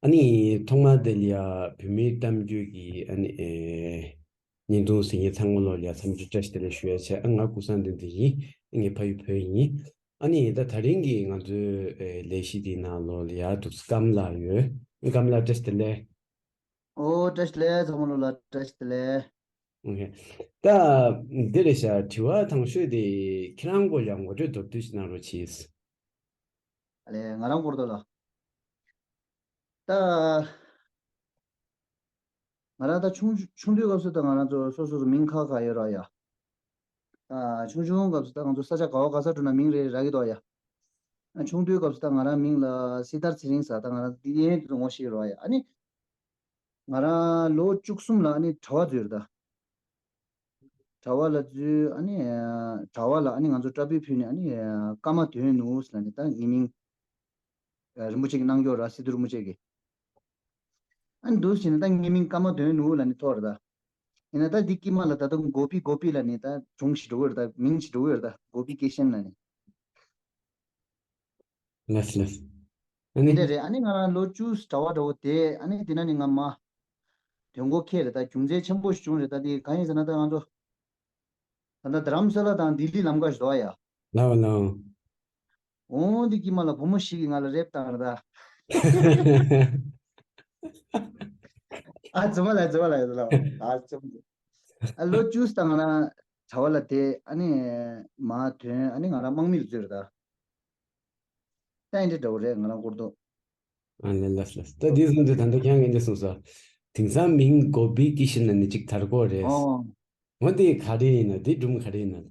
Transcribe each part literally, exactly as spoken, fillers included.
ཨ་ནི་ཐོག་མར་དེ་ལ་ཡ་བོད་མིའི་གཏམ་རྒྱུད་ཀྱི་ཨ་ནི་ཨེ་བརྙན་ཐུང་གཟིགས་མཁན་ཚང་མ་ལོ་ལ་ཡ་འཚམས་འདྲི་བཀྲ་ཤིས་བདེ་ལེགས་ཞུ་ཡ་བྱས། ཨ་ང་ཀུན་བཟང་བསྟན་འཛིན་ཡིན། ངའི་ཕ་ཡུལ་བོད་ཡིན། ཨ་ནི་ད་དེ་རིང་གི་ང་ཚོའི་ཨེ་ལས་གཞི་འདིའི་ནང་ལོ་ལ་ཡ་འདུག་སྐམ་ལགས་ཡོད། སྐམ་ལགས་བཀྲ་ཤིས་བདེ་ལེགས། ཨོ་བཀྲ་ཤིས་བདེ་ལེགས། ཚང་མ་ལོ་ལ་བཀྲ་ཤིས་བདེ་ལེགས། ཨོ་ཁེ། ད་འདི་རེད་ཤག་དྲི་བ་དང་ཤོས་དེ་ཁྱེད་རང་སྐོར་ལ་ངོ་སྤྲོད་མདོར་བསྡུས་ཤིག་གནང་རོགས་གྱིས། ཨ་ལས་ང་རང་སྐོར་དོ་ལ། ད་ང་རང་ད་ཆུང་ཆུང་དུས་སྐབས་སུ་ད་ང་རང་ཚོ་སོ་སོ་སོ་མིང་ཁག་ཁག་ཡོད་ར་ཡ། ད་ཆུང་ཆུང་སྐབས་སུ་ད་ང་ཚོ་ས་ཆ་ག་བ་ག་ས་འགྲོ་ན་མིང་རེ་རག་གི་འདུག་ཡ། ཨ་ཆུང་དུས་སྐབས་སུ་ད་ང་རང་མིང་ལ་སྲི་ཐར་ཚེ་རིང་ཟེར། ད་ང་རང་འདི་ཡན་དུ་ངོ་ཤེས་ར་ཡ། ཨ་ནི་ང་རང་ལོ་བཅུ་གསུམ་ལ་ཨ་ནི་གྲྭ་པ་འཛུལ་ར་ད། གྲྭ་པ་ལ་འཛུལ། ཨ་ནི་གྲྭ་པ་ལ་ཨ་ནི་ང་ཚོ་བཀྲ་ཕུད་ཕུལ་ནས། ཨ་ནི་ཀརྨ་དོན་ནོར་བུ་ཟེར་ནས་ད་ངའི་མིང་རིན་པོ་ཆེ་གི་གནང་སྐྱོར་ར། སི་ཏུ་རིན་པོ་ཆེ་གི། ཨ་ནི་འདུག་བྱས་ནས་ད་ངའི་མིང་ཀརྨ་དོན་ནོར་བུ་ལབ་ནས་ཐོགས་ར་ད། ཡིན་ན་ད་འདི་དཀྱིལ་མ་ལ་ད་དུང་གོ་པི་གོ་པི་ལབ་ནས་ད་གྲུང་ཞིག་འགྲོ་གི་རེད། ད་མིང་ཞིག་འགྲོ་གི་རེད། ད་གོ་པི་ཀི་ཤན་ལབ་ནས། ལགས་ལགས། ཨ་ནི། དེ་འདྲ་རེད། ཨ་ནི་ང་རང་ལོ་བཅུ་གྲྭ་པ་འདྲ་བོ་དེ། ཨ་ནི་དེ་ན་ནི་ང་མ་དོན་གོ་ཁེལ་རེད། ད་རྒྱུ་མཚན་ཆེན་པོ་ཞིག་བྱུང་རེད། ད་དེ་གང་ཡིན་ཟེར་ན་ད་ང་ཚོ་ད་ལྟ་རྡ་རམ་ས་ལ་དང་ལྡི་ལི་ལམ་ཁ་ཞིག་འདུག་ཡ། ལགས་ལགས། འོང་འདི་དཀྱིལ་མ་ལ་བུ་མོ་ཞིག་གིས་ང་ལ་རེབ་བཏང་རེད་ད། ཨ་ཙི་མ་ལ་ཙི་མ་ལ་ཡོད་ལ། ཨ་ཙི་མ། ཨ་ལོ་བཅུ་ཙམ་ང་རང་གྲྭ་པ་ལ་དེ། ཨ་ནི་མ་དོན། ཨ་ནི་ང་རང་དམག་མི་ལ་འཛུལ་རེད་ད། ད་ཨེ་འདྲ་འདྲ་བོ་རེད་ང་རང་སྐོར་དོ། ཨ་ལས་ལས་ལས། ད་འདི་གསུངས་དུས་ད་ལྟ་ཁྱེད་རང་གིས་འདི་གསུངས་སོ། དེང་སང་མིང་གོ་པི་ཀི་ཤན་ལབ་ནས་ཅིག་དར་གོ་རེད། ཨོ། འོ་འདི་ག་རེ་ཡིན་ན། འདི་སྒྲུང་ག་རེ་ཡིན་ན།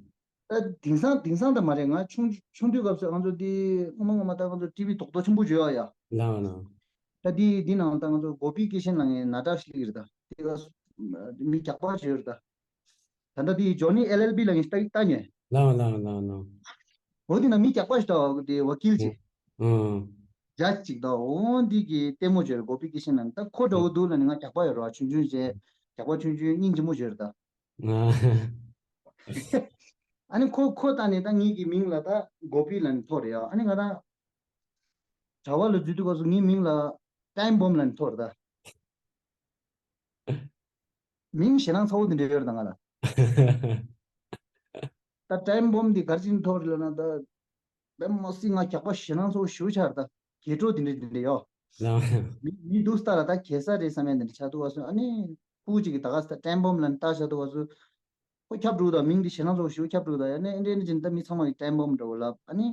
ད་དེང་སང་དེང་སང་ད་མ་རེད། ང་ཆུང་ཆུང་དུས་སྐབས་སུ་ང་ཚོ་འདི་སྔོན་མ་སྔོན་མ་ད་ང་ཚོ་ཊི་ཝི་རྡོག་རྡོག་ཆེན་པོ་བརྗོད་ཡ་ཡ། ལགས་ལགས། ད་འདི་འདི་ནང་ད་ང་ཚོ་གོ་པི་ཀི་ཤན་ལབ་མཁན་ན་ཊག་ཞིག་རེད་ད། དེ་ག་མི་རྒྱག་པ་བྱོས་རེད་ད། ད་ལྟ་དེ་ཇོ་ནི་ཨེལ་ཨེལ་བི་ལབ་མཁན་ཞིག་ལྟ་ལྟ་ཉོན། ལགས་ལགས་ལགས་ལགས། འོ་དེ་ན་མི་རྒྱག་པ་ཞིག་ལྟ་བ་དེ་ཝ་ཀིལ་ཅིག་ཨང་། ཇ་ཇི་ཅིག་ལྟ། འོ་འདི་གི་ལྟད་མོ་བྱོས་རེད། གོ་པི་ཀི་ཤན་ལབ་མཁན། ད་ཁོ་འདྲ་བོ་འདུག་ལབ་ནས་ང་རྒྱག་པ་ཡོད་རེད་བ། ཆུང་ཆུང་བྱས་རྒྱག་པ་ཆུང་ཆུང་སྙིང་རྗེ་མོ་བྱོས་རེད་ད། ཨ་ནི་ཁོ་ཁོ་ལྟ་ནས་ད་ངེད་ཀྱི་མིང་ལ་ད་གོ་པི་ལབ་ནས་ཐོགས་རེད་ཡ། ཨ་ནི་ང་ད་གྲྭ་པ་ལ་འཛུལ་དུས་སྐབས་སུ་ངའི་མིང་ལ་ཊའིམ་བོམ་ལབ་ནས་ཐོགས་རེད་ད། མིང་ཞེད་སྣང་ཚ་བོ་དེ་འདྲ་ཡོད་རེད་ད་ང་ལ། ད་ཊའིམ་བོམ་འདི་ག་རེ་བྱས་ནས་ཐོགས་རེད་ལབ་ན། ད་དཔེ་མ་སྲིད་ང་རྒྱག་པ་ཞེད་སྣང་ཚ་བོ་ཞེ་པོ་ཆགས་རེད་ད། གད་སྒྲོ་དེ་འདྲ་དེ་འདྲ་ཡོད། ལགས། མི་མི་འདུག་ལྟ་ལ་ད་གེ་སར་རེད་བསམ་ཡ་དེ་འདྲ་ཆགས་འདུག་བ་སོ། ཨ་ནི་ཕྲུ་གུ་གཅིག་གིས་ད་ག་ས་ཊའིམ་བོམ་ལབ་ནས་བཏགས་བཞག་འདུག་བ་སོ། ཁོ་ཁྱབ་འགྲོ་གི་འདུག་མིང་འདི་ཞེད་སྣང་ཚ་བོ་ཞེ་པོ་ཁྱབ་འགྲོ་གི་འདུག་ཡ། ཨ་ནི་ཨེ་འདྲ་ཨེ་འདྲ་བྱས་ནས་ད་མི་ཚང་མ་གིས་ཊའིམ་བོམ་འདྲ་བོ་ལབ། ཨ་ནི་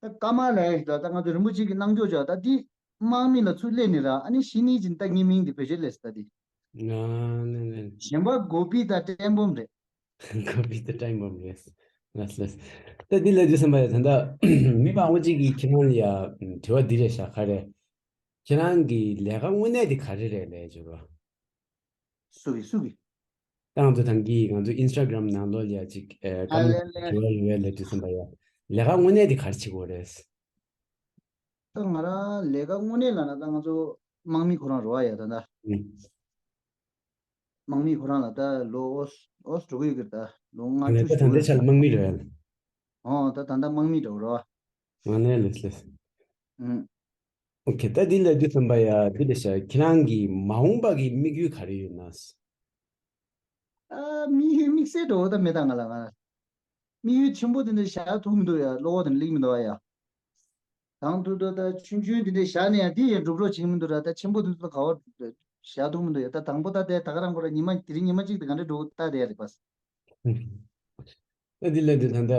ད་ཀརྨ་ལབ་ཡ་ཞིག་འདུག་ད་ང་ཚོ་རིན་པོ་ཆེ་གི་གནང་སྐྱོར་བྱས། ད་འདི་དམག་མི་ལ་ཚུར་སླེབས་ནས་ར། ཨ་ནི་གཞི་ནས་ཅིག་ད་ངའི་མིང་འདི་བེད་སྤྱོད་སླེབས་སོང་ད་འདི། ང་ནི་ནི། གཞན་པ་གོ་པི་དང་ཊའིམ་བོམ་རེད། གོ་པི་དང་ཊའིམ་བོམ་རེད། ལགས་ལགས། ད་འདི་ལབ་དུས་ཙམ་པ་ཡ། ད་ལྟ་མི་མང་པོ་ཅིག་གིས་ཁྱེད་རང་ལ་ཡ་དྲི་བ་འདི་རེད་ཤག་ག་རེ། ཁྱེད་རང་གི་ལས་ཀ་དངོས་གནས་དེ་ག་རེ་རེད་ལབ་བྱས་པ། སུ་གི་སུ་གི། ད་ང་ཚོ་ད་གིན་ང་ཚོ་ཨིན་སི་ཊ་གྷ་རམ་ནང་ལོགས་ལ་ཡ་ཅིག་ཨེ་ཨ་ཀརྨ་ལས་ལས། དྲི་བ་ཡོད་ལབ་དུས་ཙམ་པ་ཡ། ལས་ཀ་དངོས་གནས་དེ་ག་རེ་བྱེད་དགོས་རེད། ད་ང་རང་ལས་ཀ་དངོས་གནས་ལབ་ན་ད་ང་ཚོ་དམག་མི་ཁོ་རང་རེད་བ་ཡ། ད་ད་ཨུ། དམག་མི་ཁོ་རང་ལ་ད་ལོ་ཨོ་ཨོ་འགྲོ་གི་ཡོད་གི་རེད། ད་ལོ་ལྔ་ད་བཅུ་ད་ཞིག་འགྲོ་གི་ལྟའི་ཆ་ལ་རེད། དམག་མི་རེད་བ་ཡ། ཨོ་ད་ད་ད་དམག་མི་འདྲ་བོ་རེད་བ། ང་ནས་ལས་ལས། ཨུ། ཨོ་ཁེ། ད་འདི་ལབ་དུས་ཙམ་པ་ཡ་འདི་ལས་ཤག་ཁྱེད་རང་གི་མ་འོངས་པ་གི་དམིགས་ཡུལ་ག་རེ་ཡོད་ན། ཨ་དམིགས་ཡུལ་དམིགས་བསལ་འདྲ་བོ་ད་མེད་ད་ང་ལ། ང་དམིགས་ཡུལ་ཆེན་པོ་དེ་འདྲ་བཞག་ཐུབ་མི་འདུག་ཡ། བློ་ཁོག་དེ་འདྲ་སླེབས་མི་འདུག་ཡ། དང་དུ་དུ་ད་ཆུང་ཆུང་དེ་འདྲ་བཞག་ནས་ཡང་དེ་ཡང་འགྲུབ་རོགས་བྱེད་ཀྱི་མི་འདུག་ར། ད་ཆེན་པོ་དེ་ཚོ་ག་བ་བཞག་ཐུབ་མི་འདུག་ཡ། ད་དང་པོ་ད་དེ་ད་ག་རང་ཁོ་ར་ཉི་མ་དེ་རིང་ཉི་མ་གཅིག་དེ་ག་འདྲ་འགྲོ་ད་དེ་ཡ་རེད་པ། ད་འདི་ལབ་དུས་ད་ལྟ་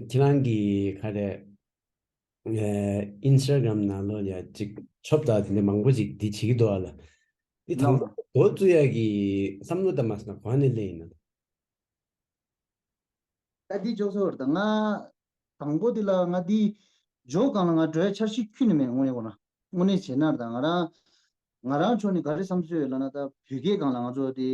ཁྱེད་རང་གི་ག་རེ། ཨིན་སི་ཊ་གྷ་རམ་ནང་ལོགས་ལ་ཡ་ཅིག་ཆོབ་དང་དེ་འདྲ་མང་པོ་ཅིག་འདི་བྱེད་ཀྱི་འདུག་ཨ་ལ། འདི་དང་པོ་འགོ་བཙུགས་ཡ་གི་བསམ་བློ་དང་མ་སོང་ན་ག་ནས་སླེབས་ཡིན་ན། ད་འདི་འཇོག་སོ་བར་ད་ང་དང་པོ་འདི་ལ་ང་འདི་འཇོག་གང་ལ་ང་འགྲོ་ཡ་འཆར་གཞི་ཁྱོན་ནས་མེད། དངོས་གནས་ཁོ་ན་དངོས་གནས་བྱས་ན་ད་ང་རང་ང་རང་ཕྱོགས་ནས་ག་རེ་བསམ་ཚུལ་ཡོད་ལབ་ན། ད་བོད་སྐད་སྒང་ལ་ང་ཚོ་དེ་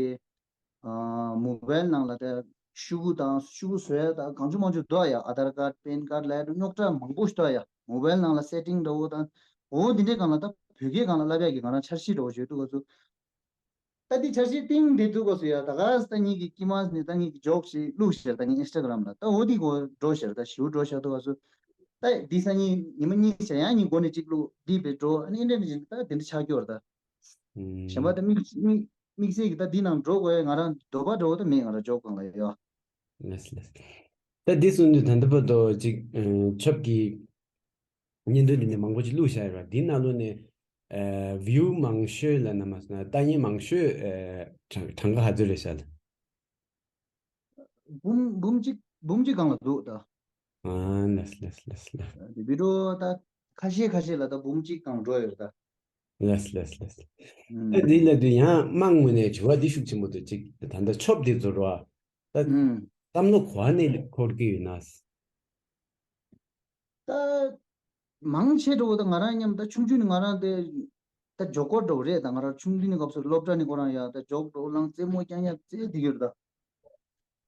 མོ་བེལ་ནང་ལ་ད་ཤོག་གུ་དང་ཤོག་གུ་བཟོ་ཡ་ད་གང་བྱུང་མང་བྱུང་འདུག་ཡ། ཨ་དྷར་ཀར་པན་ཀར་ལབ་ཡ་རྙོག་དྲ་མང་པོ་ཞིག་འདུག་ཡ། མོ་བེལ་ནང་ལ་སེ་ཊིང་འདྲ་བོ་དང་འོ་འདི་འདྲའི་སྒང་ལ་ད་བོད་སྐད་སྒང་ལ་བསླབ་ཡ་གི་ང་རང་འཆར་གཞི་འདྲ་བོ་བཟོས་འདུག་ག་ཚོ། ད་འདི་འཆར་གཞི་བཏིང་བསྡད་འདུག་ག་ཚོ་ཡ། ད་ག་ས་ད་ངེད་ཀྱི་དཀྱིལ་མ་ནས་ད་ངེད་ཀྱི་འཇོག་ཞིག་བླུགས་ཤར། ད་ངེད་ཨིན་སི་ཊ་གྷ་རམ་ལ་ད་འོ་འདི་གོ་འགྲོ་ཤར། ད་ཞིའུ་འགྲོ་ཤར་འདུག་ག་ཚོ། ད་འདི་སང་ཉིན་ཉི་མ་གཉིས་བྱས་ཡང་ཉིན་གོ་ནས་གཅིག་བླུག་འདི་བེད་འགྲོ། ཨ་ནི་ཨེ་འདྲ་ནི་ད་དེ་འདྲ་ཆགས་ཀྱི་ཡོད་རེད་ད། ཨུམ། གཞན་པ་ད་དམིགས་དམིགས་དམིགས་བསལ་གྱི་ད་འདི་ནང་འགྲོ་དགོས་ཡ་ང་རང་འདོད་པ་འདྲ་བོ་ད་མེད། ང་རང་འཇོག་གང་ལ་ཡོད། ལགས་ལགས། ད་འདི་གསུང་དུས་ད་ལྟ་བར་དུ་ཅིག་ཨ་ཆབ་ཀྱི་བརྙན་ཐུང་འདི་ནས་མང་པོ་ཅིག་བླུགས་བཞག་ཡོད་ར། འདི་ནང་ལོགས་ནས་ཨ་བིའུ་མང་ཤོས་ལབ་ན་མ་སོང་ན་ལྟ་མཁན་མང་ཤོས་ཨ་གྲངས་གྲངས་ཀ་ག་ཚོད་རེད་ཤག་ལགས། འབུམ་འབུམ་གཅིག་འབུམ་གཅིག་སྒང་ལ་འདུག་ད། ཨ་ལགས་ལགས་ལགས་ལགས། བི་ཌིའོ་ད་ཁ་ཤས་ཁ་ཤས་ལ་ད་འབུམ་གཅིག་སྒང་འགྲོ་ཡོད་རེད་ད། ལགས་ལགས་ལགས། ཨ་ཨུམ། འདི་ལབ་དུས་ཡང་དམངས་ངོས་ནས་དྲི་བ་འདི་ཤུགས་ཆེན་པོ་འདུག་ཅིག་ད་ལྟ་ཆོབ་འདི་ཚོ་ར་ད་ཨུམ། བསམ་བློ་ག་ནས་འཁོར་གྱི་ཡོད་ན། ད་མང་ཆེ་འགྲོ་བ་ད་ང་རང་མཉམ་ད་ཆུང་ཆུང་ནས་ང་རང་དེ་ད་འཇོག་སྐོར་འགྲོ་བ་རེད། ད་ང་རང་ཆུང་དུས་ནས་སྐབས་སུ་སློབ་གྲྭ་ནས་ཁོ་རང་ཡ་ད་འཇོག་འགྲོ་ལང་རྩེད་མོ་རྐྱང་རྐྱང་རྩེད་བསྡད་ཡོད་རེད་ད།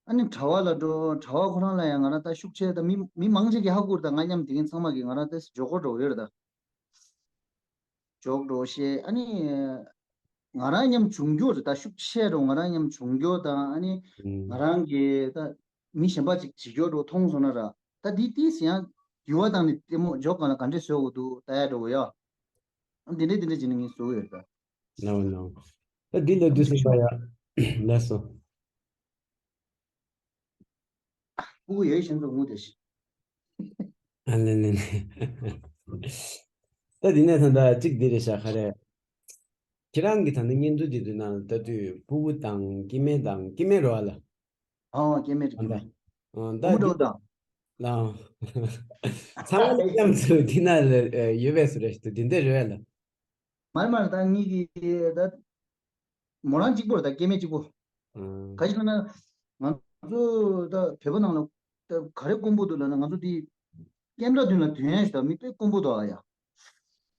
ཨ་ནི་གྲྭ་བ་ལ་འགྲོ་གྲྭ་བ་ཁོ་རང་ལ་ཡང་ང་རང་ད་ཤུགས་ཆེ་ད་མི་མི་མང་ཆེ་གིས་ཧ་གོ་རེད་ད། ང་མཉམ་དེ་གིན་ཚང་མ་གིས་ང་རང་ད་འཇོག་སྐོར་འགྲོ་བ་ཡོད་རེད་ད། འཇོག་འགྲོ་ཤེས། ཨ་ནི་ང་རང་མཉམ་བྱུང་རྒྱུ་རེད་ད། ཤུགས་ཆེ་རུ་ང་རང་མཉམ་བྱུང་རྒྱུ་དང་། ཨ་ནི་ང་རང་གིས་ད་མི་གཞན་པ་ཅིག་བྱེད་རྒྱུ་རུ་མཐོང་སོང་ན་ར་ད་འདི་ཏིས་ཡང་འགྱུར་བ་བཏང་ནས་ལྟད་མོ་འཇོག་གང་ལ་ག་འདྲས་བཟོ་དགོས་འདུག་ལྟ་ཡ་འགྲོ་གི་ཡ། ཨ་འདི་འདྲས་འདི་འདྲས་བྱས་ནས་ངས་བཟོ་གི་ཡོད་ད། ལའོ་ལའོ། ད་འདི་ལ་དུས་སུ་པ་ཡ། ལགས་སོ། སྤུ་གུ་ཡོད་བཞིན་དུ་ངུ་བསྡད་ཤིག་ཨ་ལེ་ལེ་ལེ། ད་འདི་ནས་ད་ལྟ་གཅིག་འདི་རེད་ཤག་ག་རེ། ཁྱེད་རང་གི་ད་ལྟ་བརྙན་ཐུང་འདི་དུས་ནང་ལ་ལྟ་དུས་སྤུ་གུ་དང་སྐྱེ་དམན་དང་སྐྱེ་དམན་རེད་བ་ལ། ཨོ་སྐྱེ་དམན་རེད། ད་ལྟ་ཨོ་ད་འདི་ལ་ཚང་མ་མཉམ་དུ་འདི་ན་ལ་ཡོད་པའི་བཟོ་འདྲ་ཞིག་འདུག་འདི་འདྲ་རེད་བ་ལ། མར་མར་ད་ངེད་ཀྱི་ད་མོ་རང་གཅིག་པོ་རེད་ད། སྐྱེ་དམན་གཅིག་པོ། ཨང་། ག་ཞིག་ལབ་ན། ང་ཚོ་ད་བོད་པ་ནང་ལ་ད་ག་རེ་དཀོན་པོ་འདུག་ལབ་ན། ང་ཚོ་འདི་ཀེམ་ར་མདུན་ལ་དོན་ཡ་ཞིག་ད་མི་དཔེ་དཀོན་པོ་འདུག་ཨ་ཡ།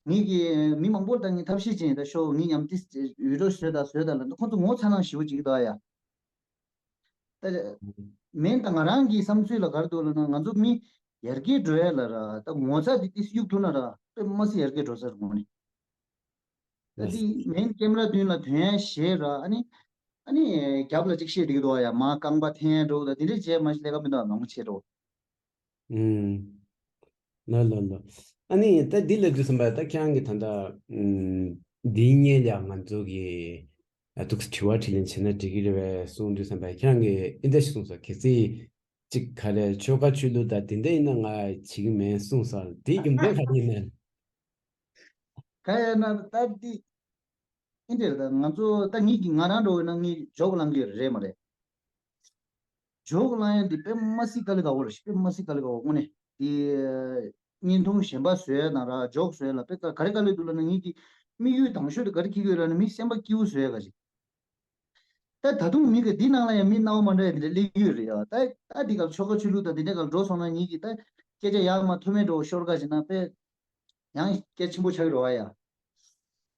ངེད་ཀྱི་མི་མང་པོ་ད་ངས་ཐབས་ཤེས་བྱས་ད་ཤོག་ངེད་མཉམ་དུ་བི་ཌིའོ་བཟོས་ད་བཟོས་ད་ལབ་ད་ཁོང་ཚོ་ངོ་ཚ་ནང་ཞེ་པོ་ཅིག་འདུག་ཨ་ཡ། ད་མེན་ད་ང་རང་གི་བསམ་ཚུལ་ལ་ག་རེ་འདུག་ལབ་ན། ང་ཚོ་མི་ཡར་རྒྱས་འགྲོ་ཡ་ལ་ར་ད་ངོ་ཚ་འདི་ཏིས་གཡུག་ཐུབ་ན་ར་དཔེ་མ་སྲིད་ཡར་རྒྱས་འགྲོ་ས་རེད་དངོས་གནས། ད་ལགས། འདི་མེན་ཀེམ་ར་མདུན་ལ་དོན་ཡ་ཞེས་ར། ཨ་ནི་ཨ་ནི་རྒྱབ་ལ་ཅིག་བཤད་བསྡད་ཀྱི་འདུག་ཡ། མ་རྐང་པ་འཐེན་འགྲོ་ད་འདི་འདྲས་བྱས་མ་ཤི་ལས་ཀ་མི་འདུག་མང་ཆེ་འགྲོ། ཨུམ། ལ་ལ་ལ། ཨ་ནི་ད་འདི་ལ་དུས་བསམ་པ་ད་ཁྱེད་རང་གི་ད་ལྟ་ཨུམ་འདིའི་སྔོན་ལ་ང་ཚོ་གི་ཨ་ཏུག་དྲི་བ་དྲིས་ལན་བྱས་ན་འགྲིག་གི་རེད་པས་གསུངས་དུས་བསམ་པ་ཁྱེད་རང་གིས་འདི་འདྲ་ཞིག་གསུངས་སོང་། གལ་སྲིད་ཅིག་ག་རེ་ཆོལ་ཁ་ཆོས་ལུགས་དང་དེ་འདྲ་ཡིན་ན་ང་བྱེད་ཀྱི་མེད་གསུངས་སོང་། དེའི་རྒྱུ་མཚན་ག་རེ་ཡིན་ན། ག་ཡིན་ན་ད་འདི་ཨེ་འདྲ་རེད་ད། ང་ཚོ་ད་ངེད་ཀྱི་ང་རང་འགྲོ་བས་ན་ངས་འཇོག་བླང་གི་རེད་མ་རེད། འཇོག་བླང་ཡ་འདི་དཔེ་མ་སྲིད་དཀའ་ལས་ཁག་པོ་རེད། དཔེ་མ་སྲིད་དཀའ་ལས་ཁག་པོ་དངོས་གནས། དེ་བརྙན་ཐུང་གཞན་པ་བཟོ་ཡ་དང་ར་འཇོག་བཟོ་ཡ་ལ་དཔེ་དཀའ་ག་རེ་དཀའ་ལས་འདུག་ལབ་ན། ངེད་ཀྱི་དམིགས་ཡུལ་དང་ཤོས་དེ་ག་རེ་འཁྱེར་གྱི་ཡོད་ལབ་ན་མི་སེམས་པ་སྐྱིད་པོ་བཟོ་ཡ་ག་ཅིག་ད་ད་དུང་མི་གི་འདི་ནང་ལ་ཡང་མི་སྣང་བ་མ་འདྲ་ཡ་འདི་འདྲ་སླེབས་ཀྱི་ཡོད་རེད་ཡ། ད་ད་འདི་ག་ཆོལ་ཁ་ཆོས་ལུགས་དང་འདི་འདྲ་ག་འགྲོ་སོང་ན་ངེད་ཀྱི་ད་སྐད་ཆ་ཡག་མ་ཐོན་མེད་འགྲོ་ཤོར་ག་ཅིག་ན་དཔེ་ཡང་སྐད་ཆེན་པོ་ཆགས་ཀྱི་རེད་བ་ཡ།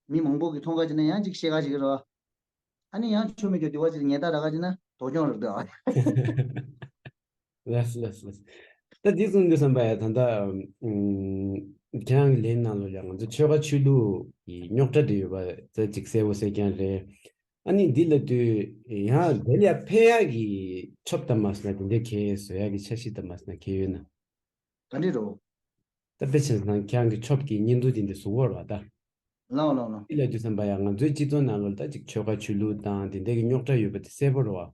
མི་མང་པོ་གིས་མཐོང་ག་ཅིག་ན་ཡང་ཅིག་བཤད་ག་ཅིག་རེད་བ། ཨ་ནི་ཡང་ཆོ་མེད་ཀྱི་འདི་བ་ཅིག་ཉེས་རྡུང་རག་ག་ཅིག་ན་དོ་སྐྱོང་རེད་འདུག་ཨ། ལགས་ལགས་ལགས། ད་འདི་གསུང་དུས་བསམ་པ་ཡ་ད་ལྟ་ཨུམ་ཁྱེད་རང་གི་ལན་ནང་ལོགས་ལ་ང་ཚོ་ཆོལ་ཁ་ཆོས་ལུགས་ཀྱི་རྙོག་དྲ་འདི་ཡོད་པ་ད་ཅིག་གསལ་པོ་གསལ་རྐྱང་རེད། ཨ་ནི་འདི་ལབ་དུས་ཡང་དེ་ལ་ཕན་ཡག་གི་ཆོབ་དང་མ་སོང་ན་དེ་འདྲའི་གལ་བཟོ་ཡག་གི་འཆར་གཞི་དང་མ་སོང་ན་གལ་ཡོད་ན། ག་འདྲ་རོ། ད་དཔེ་ཆ་ནང་ཁྱེད་རང་གི་ཆོབ་ཀྱི་བརྙན་ཐུང་དེ་འདྲ་བཟོ་གི་ཡོད་རེད་བ་ད། ལའོ་ལའོ་ལའོ། དེ་ལབ་དུས་བསམ་པ་ཡ་ང་ཚོའི་སྤྱི་ཚོགས་ནང་ལོགས་ལ་ད་ཅིག་ཆོལ་ཁ་ཆོས་ལུགས་དང་དེ་འདྲ་གི་རྙོག་དྲ་ཡོད་པ་དེ་གསལ་པོ་རེད་བ།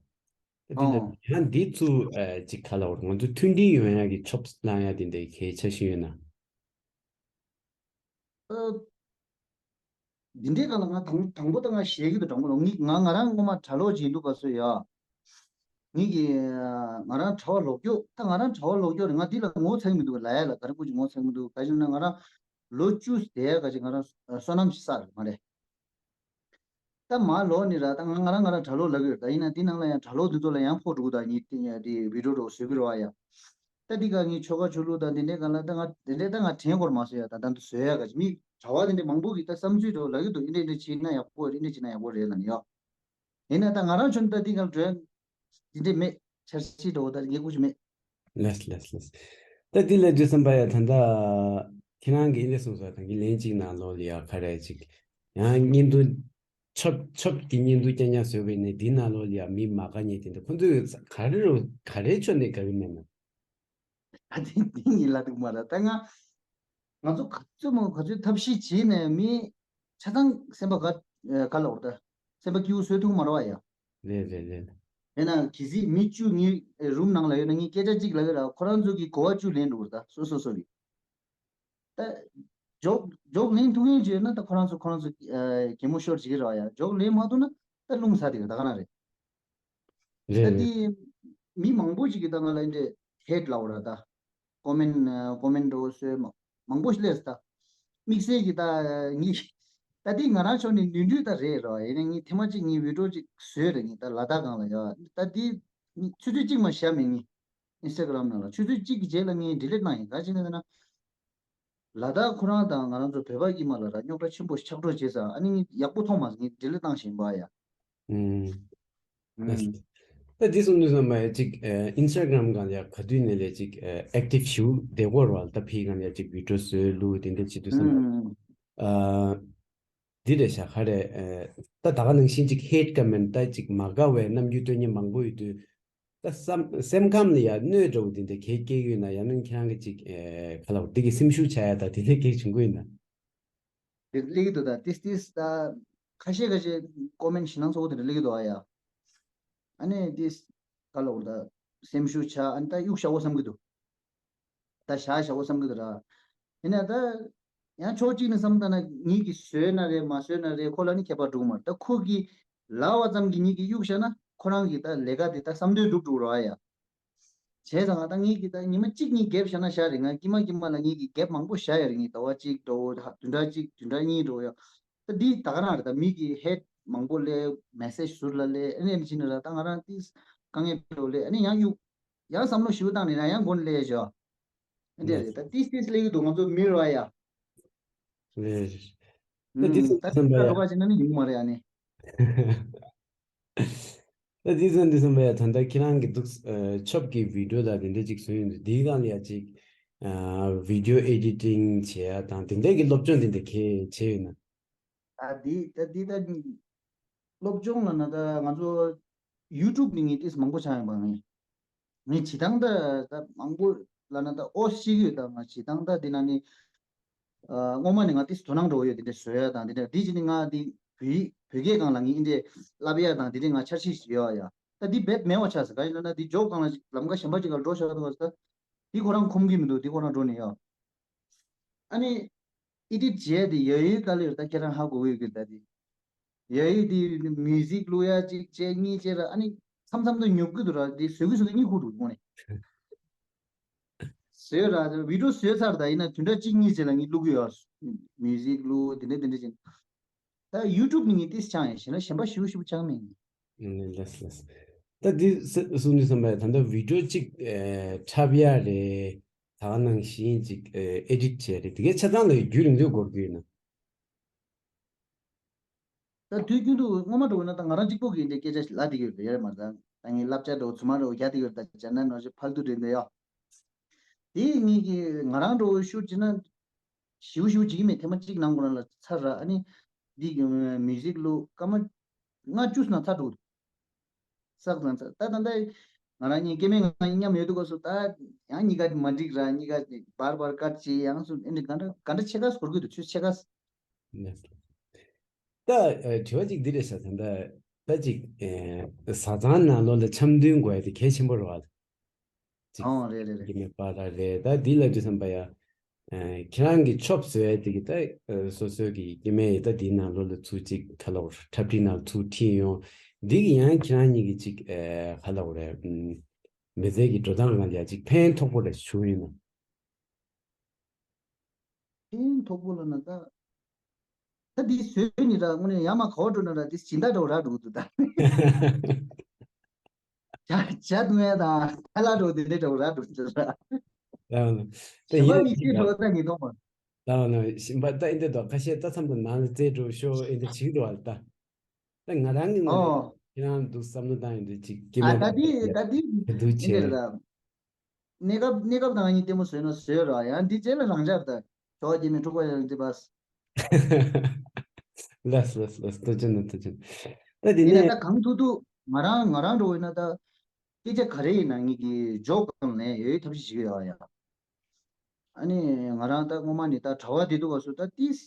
ད་དེ་ལ་ཨོ། ཡང་འདི་ཚུ་ཨ་ཅིག་ག་ལབ་དགོས་རེད། ང་ཚོ་མཐུན་སྒྲིལ་ཡོང་ཡག་གི་ཆོབ་བསླང་ཡག་དེ་འདྲའི་གལ་ཆེ་ཤོས་ཡོད་ན། ཨ། འདི་འདྲའི་སྒང་ལ་ང་དང་དང་པོ་ད་ང་ཞེད་ཀྱི་འདུག་དྲང་པོ་ལ། ངི་ང་ང་རང་སྔོན་མ་གྲྭ་ལོག་ཅིག་ཡིན་དུས་སྐབས་སུ་ཡ། ངེད་ཀྱི་ང་རང་གྲྭ་པ་ལོག་རྒྱུ་ད་ང་རང་གྲྭ་པ་ལོག་རྒྱུ་རེད། ང་འདི་ལ་ངོ་ཚ་གི་མི་འདུག་ལབ་ཡ་ལ་ག་རེ་ཀུ་ཅིག་ངོ་ཚ་གི་མི་འདུག་ག་ཅི་ན་ང་རང་ལོ་བཅུ་དེ་ག་ཅིག་ང་རང་བསོད་ནམས་ཤིག་བསགས་རེད་མ་རེད། ད་མ་ལོག་ནི་ར་ད་ང་ང་རང་ང་རང་གྲྭ་ལོག་ལབ་ཀྱི་ཡོད་རེད། ད་ཡིན་ན་འདི་ནང་ལ་ཡང་གྲྭ་ལོག་འདི་ཚོ་ལ་ཡང་ཕོག་འགྲོ་གི་ད་ངས་དེ་ཡ་དེ་བི་ཌིའོ་འདྲ་བོ་བཟོ་གི་རེད་བ་ཡ། ད་འདི་ག་ངས་ཆོལ་ཁ་ཆོས་ལུགས་དང་འདི་འདྲའི་སྒང་ལ་ད་ང་དེ་འདྲའི་ད་ང་དྲན་སྐོར་མ་བཟོ་ཡ། ད་ད་འདི་བཟོ་ཡ་ག་ཅིག་མི་གྲྭ་པ་དེ་འདྲའི་མང་པོ་གིས་ད་བསམ་ཚུལ་འདྲ་བོ་ལབ་ཀྱི་འདུག་ཨེ་འདྲ་ཨེ་འདྲ་བྱས་ན་ཡག་པོ་རེད། ཨེ་འདྲ་བྱས་ན་ཡག་པོ་རེད་ལབ་ནི་ཡོད། ཡིན་ན་ད་ང་རང་ཆུང་ད་འདི་ག་འགྲོ་འདི་འདྲས་མེད། འཆར་གཞི་འདྲ་བོ་ད་ངས་ཀུ་ཅིག་མེད། ལགས་ལགས་ལགས། ད་འདི་ལ་དུས་བསམ་པ་ཡ་ད་ལྟ་ཁྱེད་རང་གིས་འདི་གསུངས་སོང་། ད་གིན་ལན་གཅིག་ནང་ལོགས་ལ་ཡ་ག་རེ་ཅིག་ཡང་བརྙན་ཐུང་ཆོབ་ཆོབ་ཀྱི་བརྙན་ཐུང་རྐྱང་རྐྱང་བཟོས་པ་ཡིན་ན་འདི་ནང་ལོགས་ལ་ཡ་མི་མ་དགའ་མཁན་དེ་འདྲ་ཁོང་ཚོས་ག་རེ་རུ་ག་རེ་ཕྱོགས་ནས་དགའ་གི་མེད་ན། ད་དེ་དེ་ཡིན་ལ་འདུག་མ་ར་ད་ང་ང་ཚོ་ག་ཚོད་མོ་ག་ཚོད་ཐབས་ཤེས་བྱས་ནས་མི་ཆ་ཚང་སེམས་པ་ག་ག་ལ་འོར་ད་སེམས་པ་སྐྱིད་པོ་བཟོས་ཐུབ་མ་ར་བ་ཡ། རེད་རེད་རེད། ཡིན་ན་གི་སི་མི་བཅུ་ངའི་རུམ་ནང་ལ་ཡོད་ན་ངའི་སྐད་ཆ་གཅིག་ལ་ཡོད་ར་ཁོ་རང་ཚོ་གི་གོ་བ་བཅུ་ལེན་འགྲོ་གི་རེད་ད་སོ་སོ་སོ་གི། ད་ཇོག་ཇོག་ལེན་ཐུབ་མཁན་ཅིག་ཡོད་ན་ད་ཁོ་རང་ཚོ་ཁོ་རང་ཚོ་གད་མོ་ཤོར་བྱེད་ཀྱི་རེད་བ་ཡ། ཇོག་ལེན་མ་ཐུབ་ན་ད་རླུང་ཚ་དེ་ག་ད་ག་ན་རེད། རེད་ད་རེད། དེ་མི་མང་པོ་ཅིག་གིས་ད་ང་ལ་འདྲེ་ཧེད་ལབ་ར་ད། ཀོ་མེན་ཀོ་མེན་འགྲོ་སོས་མ་མང་པོ་ཞིག་སླེབས་ད། དམིགས་བསལ་གྱི་ད་ངི་ད་དེ་ང་རང་ཕྱོགས་ནས་ནུས་མཐུ་ད་རེད་ར་ཡིན་ན་ངི་ཐེངས་མ་གཅིག་ངི་བི་ཌིའོ་ཅིག་བཟོས་རེད་ངི་ད་ལ་དྭགས་སྒང་ལ་ཡ་ད་དེ་ཆུ་ཚོད་གཅིག་མ་བཞག་མེད་ངི་ཨིན་སི་ཊ་གྷ་རམ་ནང་ལ་ཆུ་ཚོད་གཅིག་གི་རྗེས་ལ་ངས་ཌི་ལིཊ་གནང་ཡིན་ག་ཅི་ནས་ཟེར་ན། ལ་དྭགས་ཁོ་རང་དང་ང་རང་ཚོ་བོད་པ་དཀྱིལ་མ་ལ་ར་རྙོག་དྲ་ཆེན་པོ་ཆགས་འགྲོ་བྱས་ཙང་ཨ་ནི་ཡག་པོ་མཐོང་མ་སོང་ངས་ཌི་ལིཊ་བཏང་བཞིན་པ་ཡ། ཨུམ། ཨུམ། ད་འདི་གསུང་དུས་ཙམ་པ་ཡ་ཅིག་ཨིན་སི་ཊ་གྷ་རམ་སྒང་ལ་ཡ་ག་དུས་ནས་ལས་ཅིག་ཨེག་ཊིབ་ཞུ་བདེ་གོ་ར་ད་ཕི་གང་ལ་ཡ་ཅིག་བི་ཌིའོ་བཟོས་ལུགས་དེ་འདྲ་བྱེད་དུས་ཙམ་པ། ཨུམ། འདི་རེད་ཤག་ག་རེད། ད་ད་ག་ནང་བཞིན་ཅིག་ཧེད་ཀ་མེན་ད་ཅིག་མ་དགའ་བའི་རྣམ་འགྱུར་སྟོན་མཁན་མང་པོ་ཡོད་དུས། ད་བསམ་སེམས་ཁམས་ལ་ཡ་གནོད་འདྲ་བོ་དེ་འདྲ་གས་སྐྱེ་གི་ཡོད་ན་ཡང་ན་ཁྱེད་རང་གི་ཅིག་ཨེ་ག་ལ་བ་འདི་གི་སེམས་ཤུགས་ཆག་ཡ་ད་དེ་འདྲ་གས་བྱུང་གི་ཡོད་ན། དེ་སླེབས་ཀྱི་འདུག་ད་ཏིས་ཏིས་ད་ཁ་ཤས་ཁ་ཤས་ཀོ་མེན་ཞེ་སྣང་ཚ་བོ་དེ་འདྲ་སླེབས་ཀྱི་འདུག་ཨ་ཡ། ཨ་ནི་ཏིས་ག་ལ་བ་ད་སེམས་ཤུགས་ཆག་ཨ་ནི་ད་གཡུག་བཞག་འོ་བསམ་གྱི་འདུག་ད་བཞག་བཞག་འོ་བསམ་གྱི་འདུག་ར། ཡིན་ན་ད་ཡང་ཕྱོགས་གཅིག་ནས་བསམ་ད་ན་ངེད་ཀྱིས་བཟོས་ན་རེད་མ་བཟོས་ན་རེད་ཁོ་ལ་ནི་ཁྱད་པར་འགྲོ་གི་མ་རེད། ད་ཁོ་གིས་ལབ་པ་ཙམ་གྱིས་ངེད་ཀྱིས་གཡུག་བཞག་ན་ཁོ་རང་གིས་ད་ལས་ཀ་དེ་ད་བསམ་དོན་འགྲུབ་འགྲོ་ར་ཡ། བྱས་ཙང་ད་ངེད་ཀྱིས་ད་ཉི་མ་གཅིག་གཉིས་རྒྱབ་བཞག་ན་བཞག་རེད། ང་དཀྱིལ་མ་དཀྱིལ་མ་ལ་ངེད་ཀྱིས་རྒྱབ་མང་པོ་བཞག་ཡ་རེད། ངས་ཟླ་བ་གཅིག་འགྲོ་བདུན་ཕྲག་གཅིག་བདུན་ཕྲག་གཉིས་འགྲོ་ཡ། ད་འདི་ད་ག་རང་རེད། ད་མི་གིས་ཧེད་མང་པོ་སླེབས་མེ་སེ་ཇི་ཟུར་ལ་སླེབས་ཨ་ནི་ཨ་ནི་བྱས་ནས་ར་ད་ང་རང་ཏིས་དཀའ་ངལ་འཕྲད་འགྲོ་སླེབས་ཨ་ནི་ཡང་གཡུག་ཡང་བསམ་བློ་ཞིབ་བཏང་ནས་ན་ཡང་མགོ་ནས་ལས་བཞག་འདི་རེད། ད་ཏིས་ཏིས་ལས་ཀྱི་འདུག་ང་ཚོ་མི་རོ་ཡ། རེད། ད་འདི་ཚོ་ད་བསམ་པ་ཡ། ད་ལོ་ཀ་ཅིག་ན་ནི་ཡོང་མ་རེད་ཨ་ནི། ད་འདི་ཚོ་འདི་བསམ་པ་ཡ་ད་ལྟ་ཁྱེད་རང་གི་འདུག་ཆོབ་ཀྱི་བི་ཌིའོ་ལ་དེ་འདྲ་ཅིག་བཟོས་ཡོང་དུས་འདིའི་སྒང་ལ་ཡ་ཅིག་བི་ཌིའོ་ཨེ་ཌི་ཊིང་བྱེད་ཡ་དང་དེ་འདྲ་གི་སློབ་སྦྱོང་དེ་འདྲ་གས་བྱས་ཡོད་ན། ད་འདི་ད་འདི་ད་སློབ་སྦྱོང་ལ་ན་ད་ང་ཚོ་ཡུ་ཊུབ་ནས་ངས་ཏིས་མང་པོ་ཆགས་ཡོང་པ་ངས། ངས་བྱེད་སྟངས་ད་ད་མང་པོ་ལ་ན་ད་ཨོ་ཤེས་ཀྱི་ཡོད། ད་ང་བྱེད་སྟངས་ད་འདི་ན་ནི་སྔོན་མ་ནས་ང་ཏིས་དོ་སྣང་འགྲོ་ཡོད། འདི་འདྲ་བཟོ་ཡ་དང་འདི་འདྲ་འདི་བྱས་ནས་ང་འདི་བོད་བོད་སྐད་སྒང་ལ་ངས་འདི་འདྲ་བསླབ་ཡ་དང་འདི་འདྲ་ང་འཆར་གཞི་ཞིག་ཡོད་ཡ། ད་འདི་རྦད་མེད་པ་ཆགས་སོང་། ག་ཡིན་ལབ་ན་འདི་ཇོབ་སྒང་ལ་ཅིག་ལམ་ཁ་གཞན་པ་ཅིག་ལ་འགྲོ་ཤོག་ཟེར་བ་ད་འདི་ཁོ་རང་ཁོམ་གྱི་མི་འདུག་འདི་ཁོ་རང་འགྲོ་ནས་ཡོད། ཨ་ནི་ཨེ་ཌིཊ་བྱས་ཏེ་ཡ་ཡོད་ག་ལེར་ད་ཁྱེད་རང་ཧ་གོ་གི་ཡོད་གི་ད་དེ། ཡ་ཡོད་དེ་མིའུ་ཟིག་བླུག་ཡ་གཅིག་བྱས་གཉིས་བྱས་ར་ཨ་ནི་མཚམས་མཚམས་དུ་ཉོབ་གི་འདུག་ར་དེ་བཟོས་གི་བཟོས་གི་གཉིད་ཁུག་འདུག་དངོས་གནས། བཟོས་ར་བི་ཌིའོ་བཟོས་ཚར་ད་ཡིན་ན་བདུན་ཕྲག་གཅིག་གཉིས་རྗེས་ལ་ངས་བླུག་གི་ཡོད། མིའུ་ཟིག་བླུག་དེ་འདྲ་དེ་འདྲ་བྱས། ད་ཡུ་ཊུབ་ནི་ངས་ཏིས་སྦྱངས་ཡིན་ཞེ་ན་གཞན་པ་ཞིབ་ཞིབ་སྦྱངས་མེད། ལགས་ལགས། ད་འདི་གསུང་དུས་ཙམ་པ་ད་ལྟ་བི་ཌིའོ་གཅིག་འཁྲབ་ཡ་རེད། ད་ག་ནང་བཞིན་གཅིག་ཨེ་ཌིཊ་བྱས་རེད། དེ་གའི་ཆ་ཚང་ལ་རྒྱུན་རིང་པོ་འགོར་གྱི་ཡོད་ན། ད་དུས་རྒྱུན་དུ་སྔོན་མ་འགྲོ་བ་ན་ད་ང་རང་གཅིག་པོ་གིས་འདི་སྐད་ཆ་ལབ་བསྡད་ཀྱི་ཡོད་རེད་མ་ད་ད་ངས་བསླབ་བྱ་འགྲོ་ཚུར་མ་འགྲོ་རྒྱག་བསྡད་ཀྱི་ཡོད་ད་སྦྱར་ན་ནོར་ཞིག་ཕལ་དུ་རེད་འདི་ཡོད། དེ་ངེད་ཀྱི་ང་རང་འགྲོ་བའི་ཤུགས་ཀྱིས་ན་ཞིའུ་ཞིའུ་བྱེད་ཀྱི་མེད། ཐེངས་མ་གཅིག་ནང་ཁོ་ན་ལ་ཚར་ར་ཨ་ནི་འདི་གི་མིའུ་ཟིག་བླུག་སྐར་མ་ལྔ་བཅུ་ཙམ་ན་ཚར་འགྲོ་གི་འདུག་ས་ཁོ་ན་ཚར་ད་ད་ད་ང་རང་གཉིས་སྐྱེ་དམན་ང་གཉིས་མཉམ་ཡོད་དུས་སྐབས་སུ་ད་ཡང་གཉིས་ཀ་མ་འགྲིག་ར་གཉིས་ཀ་བར་བར་བཀར་བྱེད་ཡང་སུ་ཨ་ནི་ག་འདྲ་ག་འདྲ་ཕྱེད་ཀ་འཁོར་གི་འདུག་ཆུ་ཕྱེད་ཀ་ད་དྲི་བ་གཅིག་འདི་རེད་ཤག་ད་ལྟ་ད་ཅིག་བཟའ་ཚང་ནང་ལོགས་ལ་འཆམ་མཐུན་དགོས་ཡ་དེ་གལ་ཆེན་པོ་རེད་བ། ཅིག་ཨོ་རེད་རེད་རེད། ཀྱི་མེད་པ་ལ་རེད། ད་འདི་ལ་དུས་ཙམ་པ་ཡ། ཁྱེད་རང་གི་ཆོབ་བཟོ་ཡ་དེ་གི་ད་སོ་སོ་གི་སྐྱེ་དམན་ཡི་ད་འདིའི་ནང་ལོགས་ལ་ཚུར་ཅིག་ག་ལ་འཁྲབ་ཁྲིད་ནང་ཚུར་ཁྲིད་ཡོང་། འདི་གི་ཡང་ཁྱེད་རང་གཉིས་ཀྱི་ཅིག་ག་ལ་འཁྲབ་མི་ཚེ་གི་འགྲོ་སྟངས་སྒང་ལ་ཡ་ཅིག་ཕན་ཐོགས་པོ་རེ་བྱུང་ཡོད་ན། ཕན་ཐོགས་པོ་ལ་ན་ད། ད་འདི་བཟོས་ནི་ར་དངོས་གནས་ཡ་མ་ག་བ་འགྲོ་ན་ར་འདི་སྦྱིན་བདག་འདྲ་བོ་ར་འགྲོ་གི་འདུག་ད། ཇ་ཇ་བཏུང་ཡ་དང་ཁ་ལག་འདྲ་བོ་དེ་འདྲ་འདྲ་བོ་ར་འགྲོ་གི་འདུག་ད། ད་ད་ཞིམ་པ་ཡིན་མི་ཤེས་འགྲོ་ད་ངེས་གཏོང་བ། ད་ནི་ཞིམ་པ་ད་ཨེ་འདྲ་འདུག་ཁ་ཤས་ད་མཚམས་དུ་ནང་ལ་རྩེ་འགྲོ་ཤོ་ཨེ་འདྲ་བྱེད་འགྲོ་བ་ད། ད་ང་རང་གི་ངོས་ནས་ཨོ། ཁྱེད་རང་འདུག་བསམ་བློ་བཏང་ཡོང་དུས་ཅིག་སྐྱེ་ཨ་དམན་ད་དེ་ད་དེ་དེ་འདུག་ཨེ་འདྲ་བྱས། ད། གནས་སྐབས་གནས་སྐབས་དང་གཉིས་ལྟད་མོ་བཟོས་ན་བཟོས་ར་ཡང་འདི་རྗེས་ལ་རང་འཇགས་ད་ཇོ་བ་རྒྱལ་མའི་འཁྲུག་པ་ཡང་འདི་བས། ལགས་ལགས་ལགས་ཐུགས་རྗེ་གནང་ཐུགས་རྗེ་གནང་། ད་དེ་ཡིན་ན་ནས་ད་གང་ཐུབ་ཐུབ་ང་རང་ང་རང་འགྲོ་འོས་ན་ད་སྐད་ཆ་ག་རེ་ཡིན་ན་ངེད་ཀྱི་ཇོབ་སྒང་ནས་ཡོད་ཐབས་ཤེས་བྱེད་ཀྱི་ཡོད་ཡ། ཨ་ནི་ང་རང་ད་སྔོན་མ་ནས་ད་གྲྭ་པ་དེ་ཚོ་ག་ཚོད་ད་ཏིས་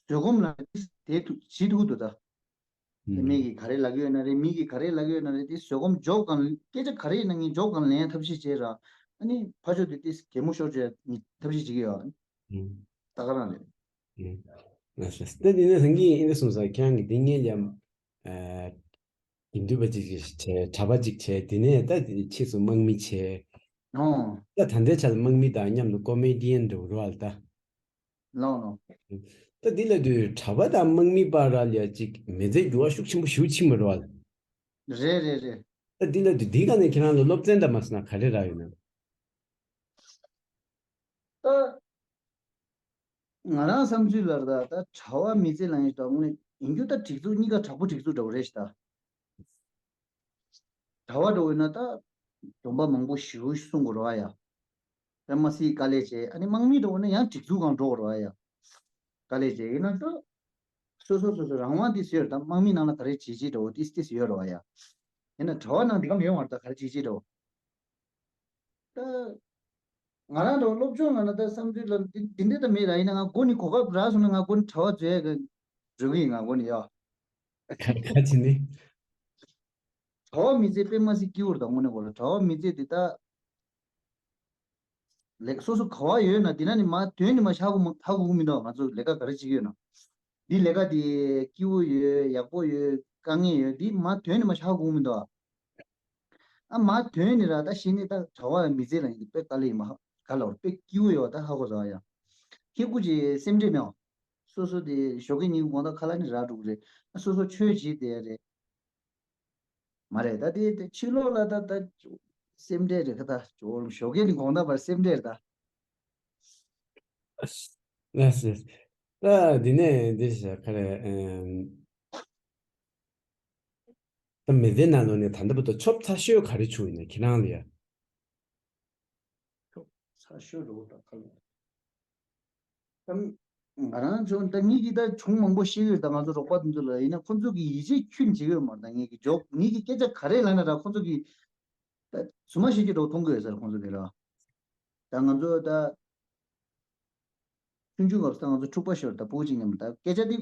བཟོད་སྒོམ་ལ་ཏིས་དེ་ཐུག་བྱེད་ཐུབ་འདུག་ད། དེ་མི་གིས་ག་རེ་ལབ་ཀྱི་ཡོད་ན་རེད། མི་གིས་ག་རེ་ལབ་ཀྱི་ཡོད་ན་རེད། དེ་བཟོད་སྒོམ་འཇོག་གང་སྐད་ཆ་ག་རེ་ཡིན་ན་ངས་འཇོག་གང་ལེན་ཐབས་ཤེས་བྱས་ར། ཨ་ནི་ཕར་ཕྱོགས་དེ་ཏིས་གད་མོ་ཤོར་བྱས་ངས་ཐབས་ཤེས་བྱེད་ཀྱི་ཡོད། ད་ག་རང་རེད། ལགས་སོ། ད་དེ་ནས་སང་གིས་ཨིན་གསུངས་ས་ཁྱེད་རང་གིས་འདི་ངས་ལ་དགེ་འདུན་པ་ཅིག་བྱས། གྲྭ་པ་ཅིག་བྱས། དེ་ནས་ད་ཕྱིས་སུ་དམག་མི་བྱས། ཨོ། ད་ད་ལྟའི་ཆར་དམག་མི་དང་མཉམ་དུ་ཀོ་མེ་ཌི་ཡན་འགྲོ་རོགས་ལ་ད། ལོ་ལོ། ད་འདི་ལ་དུས་གྲྭ་པ་དང་དམག་མི་བར་ལ་ཡ་ཅིག་མི་ཚེ་འགྱུར་བ་ཤུགས་ཆེན་པོ་ཞིག་ཕྱིན་པ་རེད་བ། རེད་རེད་རེད། ད་འདི་ལ་དུས་འདི་ག་ནས་ཁྱེད་རང་ལ་སློབ་ཚན་དང་མ་སོང་ན་ག་རེ་རག་ཡོད་ན། ད་ང་རང་བསམ་ཚུལ་ལ་ད་ད་གྲྭ་པ་མི་ཚེ་ལ་ཡིན་ད་དངོས་ཡིན་རྒྱུ་ད་སྒྲིག་འཛུགས་གཉིས་ཀ་དྲག་པོ་སྒྲིག་འཛུགས་འདྲ་བོ་རེད་ཤག་ད། གྲྭ་པ་འདྲ་བོ་ཡིན་ན་ད་སྡོམ་པ་མང་པོ་ཞེ་པོ་སྲུང་དགོས་རེད་བ་ཡ། དཔེ་མ་སྲིད་དཀའ་ལས་བྱས། ཨ་ནི་དམག་མི་འདྲ་བོ་ན་ཡང་སྒྲིག་འཛུགས་སྒང་འགྲོ་དགོས་རེད་བ་ཡ། དཀའ་ལས་བྱས་ཡིན་ན་ད་སོ་སོ་སོ་སོ་རང་དབང་དེ་ཟེར་ད་དམག་མི་ནང་ལ་ག་རེ་བྱེད་བྱེད་འདྲ་བོ་ཏིས་ཏིས་ཡོད་རེད་བ་ཡ། ཡིན་ན་གྲྭ་པ་ནང་འདི་ག་མི་ཡོང་བར་ད་ག་རེ་བྱེད་བྱེད་འདྲ་བོ། ད་ང་རང་འདྲ་བོ་སློབ་སྦྱོང་ལ་ན་ད་བསམ་ཚུལ་ལ་འདི་འདི་འདྲ་ད་མེད་ར། ཡིན་ན་ང་མགོ་ནས་གོ་སྐབས་རག་སོང་ན་ང་མགོ་ནས་གྲྭ་པ་བཟོ་ཡ་གི་འགྲོ་གི་ཡིན་ང་མགོ་ནས་ཡ། ཁ་ཁ་ཅི་ནི། གྲྭ་པ་མི་ཚེ་དཔེ་མ་སྲིད་སྐྱིད་པོ་རེད་ད་དངོས་གནས་གོ་ལ། གྲྭ་པ་མི་ཚེ་འདི་ད་ལེགས་སོ་སོ་ག་བ་ཡོད་ན་འདི་ན་ནི་མ་དོན་ནི་མ་ཧ་གོ་མ་ཧ་གོ་གི་མི་འདུག་ང་ཚོ་ལས་ཀ་ག་རེ་བྱེད་ཀྱི་ཡོད་ན། འདི་ལས་ཀ་འདི་སྐྱིད་པོ་ཡོད། ཡག་པོ་ཡོད། དཀའ་ངལ་ཡོད། འདི་མ་དོན་ནི་མ་ཧ་གོ་གི་མི་འདུག་ཨ་མ་དོན་ནི་ར་ད་ཤི་ནི་ད་གྲྭ་པ་མི་ཚེ་ལ་ཡིན་དཔེ་དཀའ་ལས་ཡིན་མ་ཧ་ག་ལ་བར་དཔེ་སྐྱིད་པོ་ཡོད་ད་ཧ་གོ་ཟ་ཡ། ཁྱེད་སྐུ་ཅི་སེམས་ཁྲལ་མེད་བ། སོ་སོ་དེ་ཞོགས་ཀས་ཉིན་གུང་ད་ཁ་ལག་ནི་རག་འགྲོ་གི་རེད། སོ་སོ་ཆོས་བྱེད་བསྡད་རེད། མ་རེད་ད་དེ་དེ་ཕྱི་ལོགས་ལ་ད་ད་སེམས་ཁྲལ་རེད་ཁ། ད་ཇོ་ཞོགས་ཀས་ནི་དགོང་དག་བར་སེམས་ཁྲལ་རེད་ད། ལགས་སོ། ད་འདི་ནས་འདི་ཞག་ག་རེ་ཨམ། ད་མི་ཚེ་ནང་ལོགས་ནས་ད་ལྟ་བར་དུ་ཆོབ་ཚ་ཤོས་ག་རེ་བྱུང་ཡོད་ན་ཁྱེད་རང་ལ་ཡ། ཚ་ཤོས་རོ་ད་ཁ་ལ། ད་ང་རང་ཚོ་ད་ངེད་ཀྱིས་ད་བྱུང་མང་པོ་ཤེས་ཡོད། ད་ང་ཚོ་རོགས་པ་དེ་ཚོ་ལ་ཡིན་ན་ཁོང་ཚོ་གིས་ཡིད་ཆེས་ཁྱོན་བྱེད་ཀྱི་ཡོད་མ་རེད། ད་ངེད་ཀྱིས་འཇོག་ངེད་ཀྱིས་སྐད་ཆ་ག་རེ་ལབ་ན་ར་ཁོང་ཚོ་གིས་ད་རྫུན་མ་བཤད་ཀྱི་འདྲ་བོ་མཐོང་གི་ཡོད་ས་རེད་ཁོང་ཚོ་གིས་ར། ད་ང་ཚོ་ད་ཆུང་ཆུང་སྐབས་སུ་ད་ང་ཚོ་འཁྲུག་པ་ཤོར། ད་ཕྲུ་གུ་གཅིག་མཉམ་ད་སྐད་ཆ་འདི་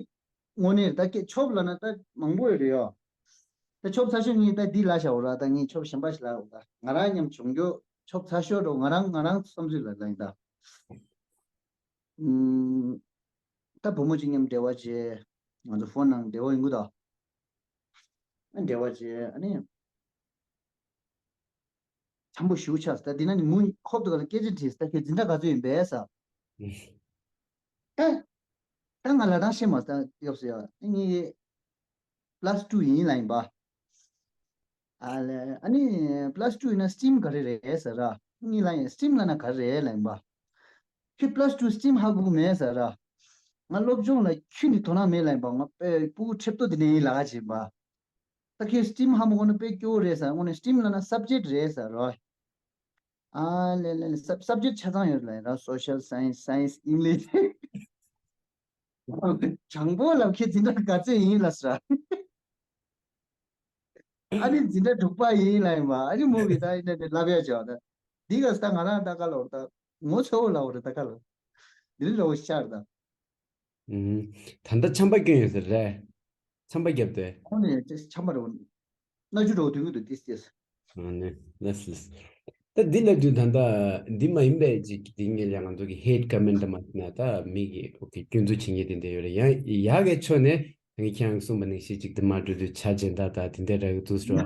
དངོས་གནས་རེད། ད་སྐད་ཆོབ་ལབ་ན་ད་མང་པོ་ཡོད་རེད་ཡ། ད་ཆོབ་ཚ་ཤོས་ངས་ད་འདི་ལབ་བཞག་འོ་ར། ད་ངས་ཆོབ་གཞན་པ་ཞིག་ལབ་འོ་ད་ང་རང་མཉམ་བྱུང་རྒྱུ་ཆོབ་ཚ་ཤོས་འགྲོ། ང་རང་ང་རང་བསམ་ཚུལ་ལ་ལབ་ཡིན་ད། ཨུམ། ད་བུ་མོ་གཅིག་མཉམ་འབྲེལ་བ་བྱས། ང་ཚོ་ཕོན་ནང་འབྲེལ་བ་ཡོང་གི་འདུག་ཨ་འབྲེལ་བ་བྱས་ཨ་ནི། འཆམ་པོ་ཞེ་པོ་ཆགས་སོང་། ད་འདི་ན་ནི་མོ་ཁོབ་ཏུ་ག་ལ་སྐད་ཆ་དྲིས་སོང་། ད་ཁྱོད་འཛིན་གྲྭ་ག་ཚོད་ཡིན་པས་ཟེར། ད་ད་ང་ལ་རང་ཤེས་མ་སོང་། ད་སྐྱོབ་སོང་ཡ། ངས་པ་ལ་སི་ཊུ་ཡིན་ལབ་ཡིན་པ། ཨ་ལེ་ཨ་ནི་པ་ལ་སི་ཊུ་ཡིན་ན་སི་ཊིམ་ག་རེ་རེད་ཟེར་ར། ངས་ལབ་ཡིན་སི་ཊིམ་ལབ་ན་ག་རེ་རེད་ལབ་ཡིན་པ། ཁྱོད་པ་ལ་སི་ཊུ་སི་ཊིམ་ཧ་གོ་གི་མེད་ཟེར་ར། ང་སློབ་སྦྱོང་ལ་ཁྱོན་ནས་དོ་སྣང་མེད་ལབ་ཡིན་པ། ང་དཔེ་ཕྲུ་གུ་ཁྲེབ་ཏོ་དེ་ནས་ཡིན་ལབ་ཀྱི་ཡིན་པ། ད་ཁྱོད་སི་ཊིམ་ཧ་མ་གོ་ན་དཔེ་སྐྱོ་བོ་རེད་ཟེར། དངོས་གནས་སི་ཊིམ་ལབ་ན་སབ་ཇེག་རེད་ཟེར་རོ། ཨ་ལེ་ལེ་ལེ་སབ་སབ་ཇེག་ཆ་ཚང་ཡོད་ལབ་ཡིན་ར། སོ་ཤལ་སའེན་སི། སའེན་སི། ཨིང་ལིཤ། དྲང་པོ་ལབ་ཁྱེད་འཛིན་གྲྭ་ག་ཚོད་ཡིན་ལབ་ཟེར། ཨ་ནི་འཛིན་གྲྭ་དྲུག་པ་ཡིན་ལབ་ཡིན་པ། ཨ་ནི་མོ་གིས་ད་ཨིན་ཊར་ནེཊ་ལབ་ཡ་བྱས་པ་ད། འདི་ག་ས་ད་ང་རང་ད་ག་ལོར་ད་ངོ་ཚ་བོ་ལབ་པ་རེད་ད་ག་ལོར། འདི་ལོ་ཤར་ད། ཨུམ། ད་ལྟ་ཆམ་པ་སྐྱོན་ཡོད་ས་རེད། ཆམ་པ་བརྒྱབ་སྟེ། ཁོང་ནས་ཆམ་པ་རེད། སྣ་ཆུ་འདྲ་བོ་ཐོན་གྱི་འདུག་ཏིས་ཏིས། ཨ་ནི་ལགས་སོ་ལགས་སོ། ད་འདི་ལབ་དུས་ད་ལྟ་འདི་མ་ཡིན་པའི་ཅིག་འདི་ངས་ལ་ང་ཚོ་གི་ཧེཊ་ཀོ་མེན་ཊི་མ་ན་ད་མི་གི་ཨོ་ཁེ་སྐྱོན་འཛུགས་བྱེད་མཁན་དེ་འདྲ་ཡོད་རེད། ཡང་ཡག་གི་ཕྱོགས་ནས་ངས་ཁྱེད་རང་གསུངས་པ་ནང་བཞིན་ཅིག་འདི་མ་འགྲོ་དུས་ཆ་ཅན་ད་ད་དེ་འདྲ་རག་གི་འདུག་ཟེར་བ།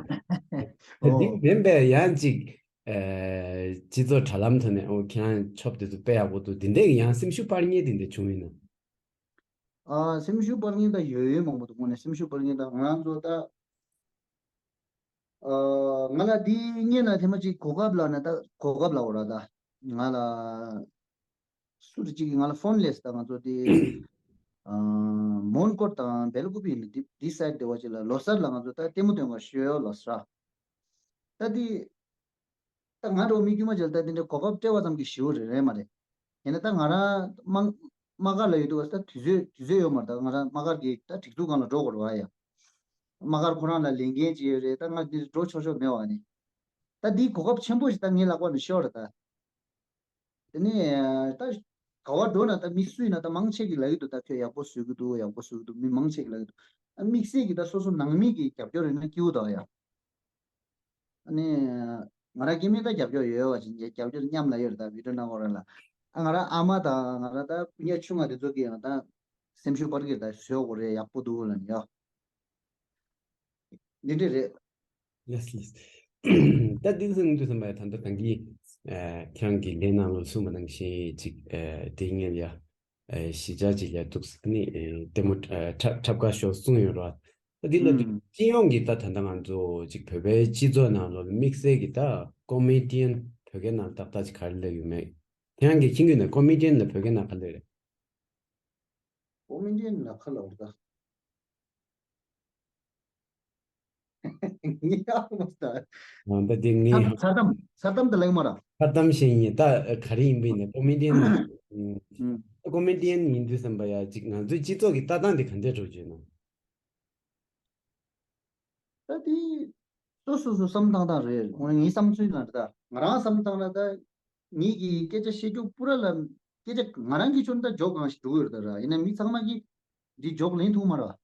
ད་འདི་ཨོ་མིན་པའི་ཡང་ཅིག་ཨེ་སྤྱི་ཚོགས་དྲ་ལམ་ཐོག་ནས་ཨོ་ཁྱེད་རང་ཆོབ་དེ་ཚོ་དཔེ་ཡག་པོ་འདུག་དེ་འདྲའི་ཡང་སེམས་ཤུགས་སྤར་མཁན་དེ་འདྲ་བྱུང་ཡོད་ན། ཨ་སེམས་ཤུགས་སྤར་མཁན་ད་ཡོད་ཡོད་མང་པོ་འདུག་དངོས་གནས་སེམས་ཤུགས་སྤར་མཁན་ད་ང་རང་ཚོ་ད། ཨ་ང་ལ་འདི་སྔོན་ལ་ཐེངས་མ་གཅིག་གོ་སྐབས་ལབ་ན་ད་གོ་སྐབས་ལབ་འོ་ར་ད། ང་ལ་སུ་རེ་གཅིག་གིས་ང་ལ་ཕོན་སླེབས་ད་ང་ཚོ་དེ་ཨ་མོན་གྷོ་དང་སྦེལ་ཀུ་པི་ནས་འདི་འདི་སའིཌ་དེ་བ་ཅིག་ལ་ལོ་གསར་ལ་ང་ཚོ་ད་ལྟད་མོ་སྟོན་ག་ཤོད་ལབ་སོང་ར། ད་འདི་ད་ང་འདྲ་བོ་མི་དཀྱུས་མ་ཅིག་ལ་ད་འདི་འདྲའི་གོ་སྐབས་སྤྲད་པ་ཙམ་གྱིས་ཞེ་པོ་རེད་རེད་མ་རེད། ཡིན་ན་ད་ང་རང་དམག་དམག་སྒར་ལ་ཡོད་དུས་ད་དུས་ཚོད་དུས་ཚོད་ཡོད་མ་རེད། ད་ང་རང་དམག་སྒར་གྱི་ད་སྒྲིག་འཛུགས་སྒང་ལ་འགྲོ་དགོས་རེད་བ་ཡ། དམག་སྒར་ཁོ་རང་ལ་ལས་འགན་ཅིག་ཡོད་རེད། ད་ང་འདི་འགྲོ་ཆོག་ཆོག་མེད་བ་ནི། ད་འདིའི་གོ་སྐབས་ཆེན་པོ་ཞིག་ད་ངའི་ལག་པ་ནས་ཤོར་རེད་ད། དེ་ནས་ད་ག་བ་འགྲོ་ན་ད་མི་སུ་ཡིན་ན་ད་མང་ཆེ་གིས་ལབ་ཀྱི་འདུག་ད་ཁྱོད་ཡག་པོ་བཟོ་གི་འདུག་ཡག་པོ་བཟོ་གི་འདུག་མི་མང་ཆེ་གིས་ལབ་ཀྱི་འདུག་ཨ་དམིགས་བསལ་གྱིས་ད་སོ་སོ་ནང་མི་གི་རྒྱབ་སྐྱོར་ཡོད་ན་སྐྱིད་པོ་འདུག་ཡ། ཨ་ནི། ང་རང་སྐྱེ་དམན་ད་རྒྱབ་སྐྱོར་ཡོད་པ་ཅིག་རྒྱབ་སྐྱོར་མཉམ་ལ་ཡོད་རེད། ད་བི་ཌི་ཡོ་ནང་ཁོ་རང་ལ། ཨ་ང་རང་ཨ་མ་དང་ང་རང་ད་སྤུན་ཀྱག་ཆུང་ང་དེ་ཚོ་གིས་ཡང་ད་སེམས་ཤུགས་སྤར་གི་རེད། ད་བཟོ་དགོས་རེད། ཡག་པོ་འདུག་ལབ་ནས་ཡོ། འདི་འདྲ་རེད། ལགས་ལགས། ད་འདི་ཚོ་འདི་ཚོ་མ་ཡ་ད་ལྟ་གང་གི་ཁྱེད་རང་གི་ལས་ནང་ལ་གསུངས་པ་ནང་བཞིན་ཅིག་དེ་ངས་ཡ། གཞིས་ཆགས་ཅིག་ལ་འདུག་ཟེར་ནི་ལྟད་མོ་འཁྲབ་འཁྲབ་ཁ་ཤོག་གསུངས་ཡོད་ར། ད་འདི་ལ་འདུག་སྤྱི་ཡོངས་ཀྱི་ད་ད་ལྟ་ང་ཚོ་ཅིག་བོད་པའི་སྤྱི་ཚོགས་ནང་ལོགས་ལ་དམིགས་བསལ་གྱི་ད་ཀོ་མེ་ཌི་ཡན་བོད་སྐད་ནང་ཏག་ཏག་ཅིག་ག་རེ་ལབ་ཡོད་མེད། ཁྱེད་རང་གིས་མཁྱེན་གྱི་ན་ཀོ་མེ་ཌི་ཡན་ལ་བོད་སྐད་ནང་ག་རེ་ལབ་རེད། ཀོ་མེ་ཌི་ཡན་ལ་ག་ལབ་རེད་ད། ངས་ཧ་གོ་མ་སོང་། ཨ་ད་དེ་ངས་ཧ། མཚར་གཏམ་མཚར་གཏམ་དེ་ལེགས་མ་ར། མཚར་གཏམ་ཞིག་ཡིན་ད། ག་རེ་ཡིན་པ་ཡིན་ན་ཀོ་མེ་ཌི་ཡན་ཀོ་མེ་ཌི་ཡན་ཡིན་དུས་ཙམ་པ་ཡ་ཅིག་ང་ཚོའི་སྤྱི་ཚོགས་ཀྱི་ལྟ་སྟངས་དེ་ག་འདྲས་འགྲོ་བྱུང་ན། ད་དེ་སོ་སོ་སོ་བསམ་བཏང་སྟངས་རེད། ངས་བསམ་ཚུལ་ན་རེད་ད། ང་རང་བསམ་བཏང་ན་ད་ངེད་ཀྱི་སྐད་ཆ་བཤད་རྒྱུ་པུ་ར་ལ་སྐད་ཆ་ང་རང་གིས་ཆོད་ན་ད་ཇོག་གང་ཞིག་འགྲོ་གི་ཡོད་རེད་ད་ར། ཡིན་ན་མི་ཚང་མ་གིས་འདི་ཇོག་ལེན་ཐུབ་མ་རེད་བ།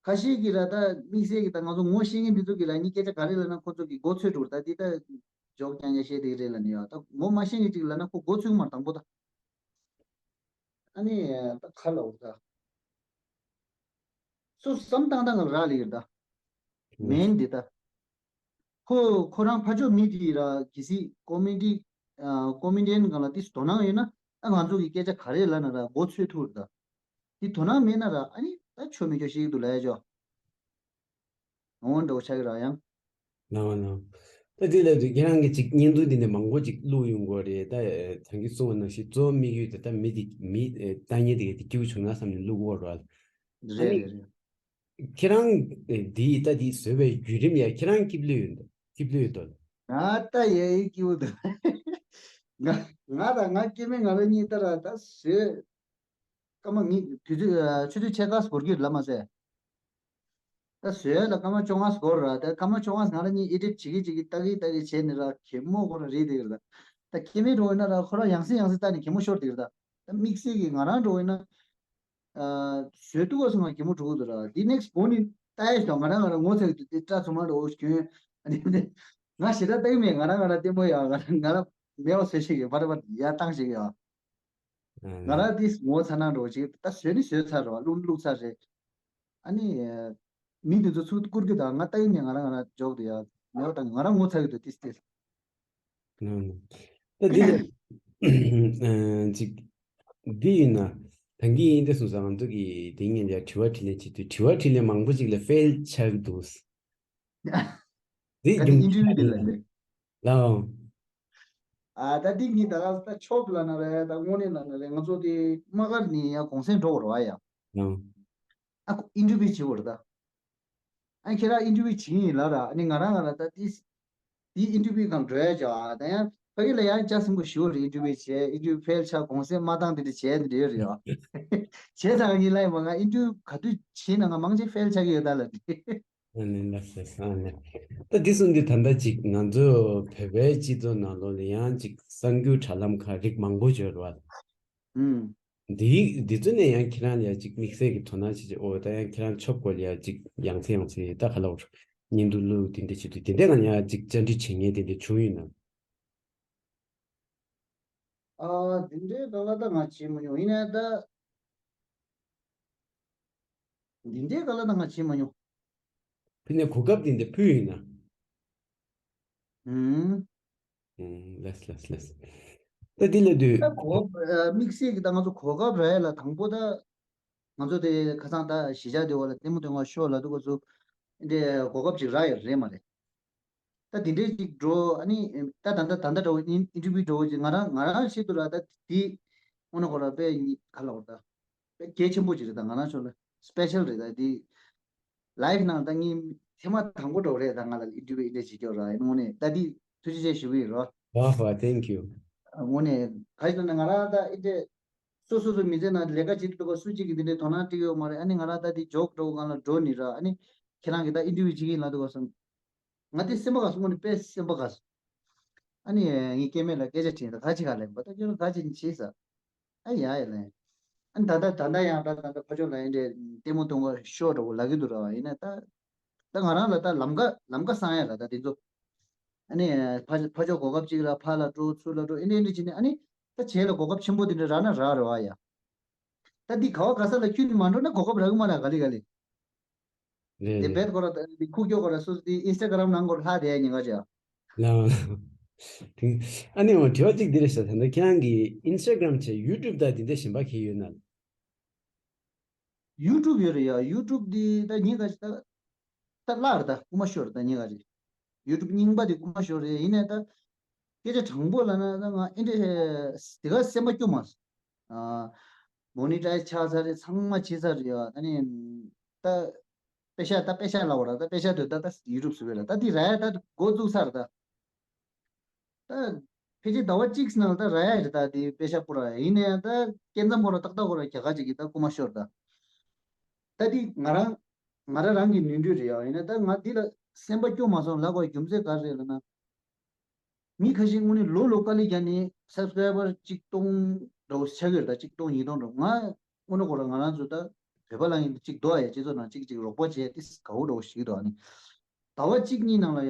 ཁ་ཤས་ཀྱིས་ར་ད་དམིགས་བསལ་གྱིས་ད་ང་ཚོ་ངོ་ཤེས་མཁན་འདི་ཚོ་གིས་ར་ངའི་སྐད་ཆ་ག་རེ་ལབ་ན་ཁོ་ཚོ་གིས་མགོ་ཚོས་འགྲོ་ར། ད་འདི་ད་ཇོག་རྐྱང་རྐྱང་བཤད་བསྡད་རེད་ལབ་ནས་ཡ། ད་ངོ་མ་ཤེས་མཁན་ཅིག་ལབ་ན་ཁོ་མགོ་ཚོས་མ་རེད་དང་པོ་ད། ཨ་ནི་ད་ག་ལབ་དགོས་རེད་ད། སུ་བསམ་བཏང་སྟངས་ལ་རག་ལས་ཀྱི་རེད་ད། མེན་འདི་ད། ཁོ་ཁོ་རང་ཕར་ཕྱོགས་མི་དེ་ར་གལ་སྲིད་ཀོ་མེ་ཌི་ཨ་ཀོ་མེ་ཌི་ཡན་སྒང་ལ་ཏིས་དོ་སྣང་ཡོད་ན། ཨ་ང་ཚོ་གི་སྐད་ཆ་ག་རེ་ལབ་ན་ར་མགོ་ཚོས་ཐུབ་རེད་ད། དེ་དོ་སྣང་མེད་ན་ར་ཨ་ནི་ད་ཆོ་མེད་ཆོ་ཤེས་ཀྱི་འདུག་ལབ་ཡ་ཅོ། འོ་འདྲ་བོ་ཆགས་ཀྱི་ར་ཡང་། ལའོ་ལའོ། ད་དེ་ལ་དུས་ཁྱེད་རང་གིས་ཅིག་བརྙན་ཐུང་འདི་ནས་མང་པོ་ཅིག་བླུགས་ཡོང་གི་རེད། ད་ད་གིན་གསུངས་པ་ནང་བཞིན་གཙོ་བོ་དམིགས་ཡུལ་དེ་ད་མི་དེ་མི་ལྟ་མཁན་དེ་ག་དེ་སྐྱིད་པོ་བྱུང་ན་བསམ་ནས་བླུགས་ཡོད་རེད། ཨ་རེད་ནི་རེད་རེད། ཁྱེད་རང་འདི་ད་འདི་བཟོས་པའི་བརྒྱུད་རིམ་ཡ་ཁྱེད་རང་སྐྱིད་པོ་ཡོད་འདུག་སྐྱིད་པོ་ཡོད་འདུག་ང་ད་ཡ་ཡི་སྐྱིད་པོ་འདུག་ང་ང་དང་ང་སྐྱེ་དམན་ང་རང་གཉིས་ད་ར་ད་བཟོས། སྐར་མ་ངི་དུས་ཚོད་ཆུ་ཚོད་ཕྱེད་ཀ་འགོར་གྱི་ལ་མ་ཟད། ད་བཟོས་ལ་སྐར་མ་བཅོ་ལྔ་འགོར་ར། ད་སྐར་མ་བཅོ་ལྔ་ང་རང་གཉིས་ཨེ་ཌིཊ་བྱེད་ཀྱི་བྱེད་ཀྱི་ལྟ་གི་ལྟ་གི་བྱས་ནས་ར་གད་མོ་ཁོ་ར་རེད་དེ་ར། ད་སྐྱེ་དམན་འགྲོ་ཡིན་ན་ར་ཁོ་ར་ཡང་སེ་ཡང་སེ་ལྟ་ནས་གད་མོ་ཤོར་དེ་ར། ད་དམིགས་བསལ་གྱི་ང་རང་འགྲོ་ཡིན་ན། བཟོས་དུས་སྐབས་སུ་ང་གད་མོ་འགྲོ་གི་འདུག་ར། དེ་ནེག་སི་ཊི་མོར་ནིང་ལྟ་ཡ་ཞིག་དང་ང་རང་ང་རང་ངོ་ཚ་གི་འདུག་དེ་སྐྲ་ཚང་མ་འགྲོ་གྱོན། ཨ་ནི་ང་ཞེ་དྲག་ལྟ་གི་མེད། ང་རང་ང་རང་ལྟད་མོ་ཡ་ང་རང་ང་རང་མེད་པ་བཟོས་ཤིག་ཡ་བར་བར་ཡ་བཏང་ཤིག་ཡ། ང་རང་དེ་ངོ་ཚ་ན་འགྲོ་ཅིག་ད་བཟོས་ནི་བཟོས་ཚར་རེད་བ། བླུགས་བླུགས་ཚར་རེད། ཨ་ནི། མི་དེ་ཚོ་ཚུར་བསྐུར་གི་དང་ང་ལྟ་གི་མེད། ང་རང་ང་རང་འཇོག་དུ་ཡ་མེད་པ་དང་ང་རང་ངོ་ཚ་གི་འདུག་ཏིས་ཏིས། ད་འདི་ལ་ཅིག་འདི་ཡིན་ན་ད་གིན་ཡིན་དེ་སོང་ཙང་ང་ཚོ་གི་དེ་ངས་ལ་དྲི་བ་དྲིས་ལན་བྱེད་དུས་དྲི་བ་དྲིས་ལན་མང་པོ་ཅིག་ལ་ཕེལ་ཆགས་འདུག་འདི་ད་འདི་རྒྱུ་ཨིན་ཊར་བིའུ་དེ་ལ་ནི། ལའོ། ཨ་ད་འདི་ངས་ད་ག་ད་ཆོབ་ལ་ན་རེད། ད་དངོས་གནས་ལ་ན་རེད། ང་ཚོ་དེ་དམག་སྒར་ནས་ཡང་གུང་སེང་འགྲོ་དགོས་རེད་བ་ཡ། ལའོ། ཨ་ཁོ་ཨིན་ཊར་བིའུ་བྱེད་དགོས་རེད་ད། ཨ་ཁྱེད་རང་ཨིན་ཊར་བིའུ་བྱེད་ཀྱི་ཡིན་ལབ་ར། ཨ་ནི་ང་རང་ང་རང་ད་དེ་དེ་ཨིན་ཊར་བིའུ་གང་འགྲོ་ཡ་ཅག་ད་ཡང་ཕ་གི་ལ་ཡང་ཅག་སེམས་པ་ཞུ་བ་རེད། ཨིན་ཊར་བིའུ་བྱས་ཨིན་ཊར་བིའུ་ཕེལ་ཆགས་གུང་སེང་མ་བཏང་དེ་འདྲ་བྱས་དེ་འདྲ་ཡོད་རེད་ཡ། བྱས་ཙང་ངས་ལབ་ཡིན་པ་ང་ཨིན་ཊར་བིའུ་ག་དུས་བྱས་ན་ང་མང་ཆེ་ཕེལ་ཆགས་ཀྱི་ཡོད་ད་ལབ་དེ། ཨ་ནི་ལགས་སོ་ཨ་ནི། ད་འདི་གསུངས་འདི་ད་ལྟ་ཅིག་ང་ཚོ་བོད་པའི་སྤྱི་ཚོགས་ནང་ལོགས་ལ་ཡང་ཅིག་གསར་འགྱུར་དྲ་ལམ་ཁག་རིགས་མང་པོ་ཡོད་རེད་བ། ཨུམ། འདི་འདི་ཚོ་ནས་ཡང་ཁྱེད་རང་ལ་ཡང་ཅིག་དམིགས་བསལ་གྱི་དོ་སྣང་བྱེད་ཅིག་ཨོ་ད་ཡང་ཁྱེད་རང་ཆོབ་སྐོར་ལ་ཡང་ཅིག་ཡང་སེ་ཡང་སེ་ད་ག་ལ་འོར་བརྙན་ཐུང་བླུགས་དེ་འདྲ་བྱེད་དུས་དེ་འདྲ་ང་ཡང་ཅིག་བཅར་འདྲི་བྱེད་མཁན་དེ་འདྲ་བྱུང་ཡོད་ན། ཨ་འདི་འདྲའི་ག་ལ་ད་ང་བྱེད་མ་མྱོང་། ཡིན་ནའི་ད། འདི་འདྲའི་ག་ལ་ད་ང་བྱེད་མ་མྱོང་། ཕི་ནས་གོ་སྐབས་འདི་འདྲ་ཕུལ་ཡིན་ན། ཨུམ། ཨུམ་ལགས་ལགས་ལགས། ད་འདི་ལ་དུས། ད་གོ་ཨ་དམིགས་བསལ་གྱི་ད་ང་ཚོ་གོ་སྐབས་རག་ཡ་ལ་དང་པོ་ད། ང་ཚོ་དེ་ཁ་སང་ད་གཞིས་ཆགས་དེ་བ་ལ་ལྟད་མོ་སྟོན་ག་ཤོག་ལབ་དུས་སྐབས་སུ། འདི་འདྲའི་གོ་སྐབས་ཅིག་རག་ཡོད་རེད་མ་རེད། ད་དེ་འདྲའི་ཅིག་འགྲོ་ཨ་ནི་ད་ད་ལྟ་ད་ལྟ་འདྲ་བོ་ཨིན་ཨིན་ཊར་བིའུ་འགྲོ་བོ་ཅིག་ང་རང་ང་རང་ཤེས་ཏུ་ར་ད་དེ་དངོས་གནས་ཁོ་ར་དཔེ་ག་ལ་བར་ད་དཔེ་གལ་ཆེན་པོ་ཅིག་རེད། ད་ང་རང་ཕྱོགས་ལ་སི་པེ་ཤལ་རེད། ད་དེ་ལའིཕ་ནང་ད་ངའི་ཐེངས་མ་དང་པོ་འགྲོ་བོ་རེད། ད་ང་ལ་ཨིན་ཊར་བིའུ་ཨིན་ཊར་བྱེད་རྒྱུ་ར་ཨིན། དངོས་གནས་ད་དེ་ཐུགས་རྗེ་ཆེ་ཞུ་གི་ཡིན་རོ། ཝ་ཧྥ་ཐེང་ཀྱུ། དངོས་གནས་ག་ཞིག་ལ་ན་ང་རང་ད་ཨིན་ཊར་སོ་སོ་སོ་མི་ཚེ་ནང་ལས་ཀ་བྱེད་དུས་སྐབས་སུ་གཅིག་གིས་འདི་འདྲའི་དོ་སྣང་སྤྲད་ཡོད་མ་རེད། ཨ་ནི་ང་རང་ད་འདི་ཇོབ་འགྲོ་སྒང་ལ་འགྲོ་ནི་ར། ཨ་ནི་ཁྱེད་རང་གིས་ད་ཨིན་ཊར་བིའུ་བྱེད་ཀྱི་ཡིན་ལབ་དུས་སྐབས་སུ་ང་དེ་སེམས་པ་དགའ་སོང་། དངོས་གནས་དཔེ་སེམས་པ་དགའ་སོང་། ཨ་ནི་ངའི་སྐྱེ་དམན་ལ་སྐད་ཆ་དྲིས་ད་ག་ཅི་ག་ལེན་པ་ད་ཁྱོད་རང་ག་ཅི་བྱེད་ས། ཨ་ཡ་ཡ་ལེན། ཨ་ནི་ད་ལྟ་ད་ལྟ་ཡང་ད་ད་ལྟ་ཕ་ཕྱོགས་ལ་ཡིན་འདྲེ་ལྟད་མོ་གཏོང་ག་ཤོག་འདྲ་བོ་ལབ་ཀྱི་འདུག་ར་བ་ཡིན་ན་ད། ད་ང་རང་ལ་ད་ལམ་ཀ་ལམ་ཀ་སང་ཡ་ར་ད་དེ་ཚོ། ཨ་ནི་ཕ་ཕ་ཕྱོགས་གོ་སྐབས་གཅིག་ལ་ཕ་ལ་འགྲོ་ཚུར་ལ་འགྲོ་ཨེ་འདྲ་ཨེ་འདྲ་བྱས་ནས་ཨ་ནི་ད་བྱས་ལ་གོ་སྐབས་ཆེན་པོ་དེ་འདྲ་རག་ན་རག་རེད་བ་ཡ། ད་འདི་ག་བ་ག་ས་ལ་ཁྱོད་མ་འགྲོ་ན་གོ་སྐབས་རག་གི་མ་རེད་ག་ལེ་ག་ལེ། རེད་དེ་རེད། བེད་ཁོ་ར་ད་འདི་ཁུག་ཀྱོག་ཁོ་ར་སོ་སོ་དེ་ཨིན་སི་ཊ་གྷ་རམ་ནང་ཁོ་ར་ལྷག་བསྡད་ཉེན་ཁ་ཅིག་ཡ། ལ་ཨ་ནི་འོ་དྲི་བ་གཅིག་འདི་རེད་ཤག་ད་ལྟ་ཁྱེད་རང་གི་ཨིན་སི་ཊ་གྷ་རམ་བྱས་ཡུ་ཊུབ་དང་འདི་འདྲ་གཞན་པ་གང་ཡོད་ན། ཡུ་ཊུབ་ཡོད་རེད་ཡ། ཡུ་ཊུབ་འདི་ད་ཉིན་ག་ཅིག་ད་ད་བརླག་རེད་ད་རྐུ་མ་ཤོར་རེད་ད་ཉིན་ག་ཅིག་ཡུ་ཊུབ་རྙིང་པ་འདི་རྐུ་མ་ཤོར་རེད་ཡིན་ནའི་ད་སྐད་ཆ་དྲང་པོ་ལབ་ན་ད་ང་ཨེ་འདྲ་དེ་ག་སེམས་པ་སྐྱོ་མ་སོང་། ཨ་མོ་ནི་ཊའི་ཛི་ཆགས་ཚར་རེད། ཚང་མ་བྱས་ཚར་རེད་ཡ། ད་ནི་ད་པེ་ཤ་ད་པེ་ཤ་ལབ་པ་ར་ད་པེ་ཤ་དེ་ད་ད་ཡུ་ཊུབ་བཟོས་པ་ར་ད་འདི་ར་ཡ་ད་འགོ་བཙུགས་ཚར་རེད་ད། ད་ཕལ་ཆེར་ཟླ་བ་གཅིག་ནང་ད་ར་ཡ་རེད་ད་དེ་པེ་ཤ་པུ་ར་ཡིན་ནའི་ད་སྐྱེ་མཚམས་ཁོ་ར་ཏག་ཏག་ཁོ་ར་རྒྱ་གར་ཅིག་གིས་ད་རྐུ་མ་ཤོར་ད། ད་དེ་ང་རང་ང་རང་རང་གི་ནོར་འཁྲུལ་རེད་ཡ། ཡིན་ནའི་ད་ང་འདི་ལ་སེམས་པ་སྐྱོ་མ་སོང་ལབ་དགོས་རྒྱུ་མཚན་ག་རེ་རེད་ལབ་ན། མི་ཁ་ཤས་དངོས་གནས་ལོ་ལོ་དཀའ་ལས་བརྒྱབ་ནས་སབ་སི་ཀ་རའི་བར་གཅིག་སྟོང་འདྲ་བོ་ཆགས་ཀྱི་རེད་ད་གཅིག་སྟོང་ཉིས་སྟོང་འདྲ་བོ་ང་དངོས་གནས་ཁོ་ར་ང་རང་ཚོ་ད་བོད་པ་ལ་ཡིན་གཅིག་འདུག་ཨ་ཡ་སྤྱི་ཚོགས་ནང་གཅིག་གཅིག་རོགས་པ་བྱས་ཏེ་དགའ་བོ་འདྲ་བོ་ཞིག་འདུག་ཨ་ནི་ཟླ་བ་གཅིག་གཉིས་ནང་ལ་ཡ།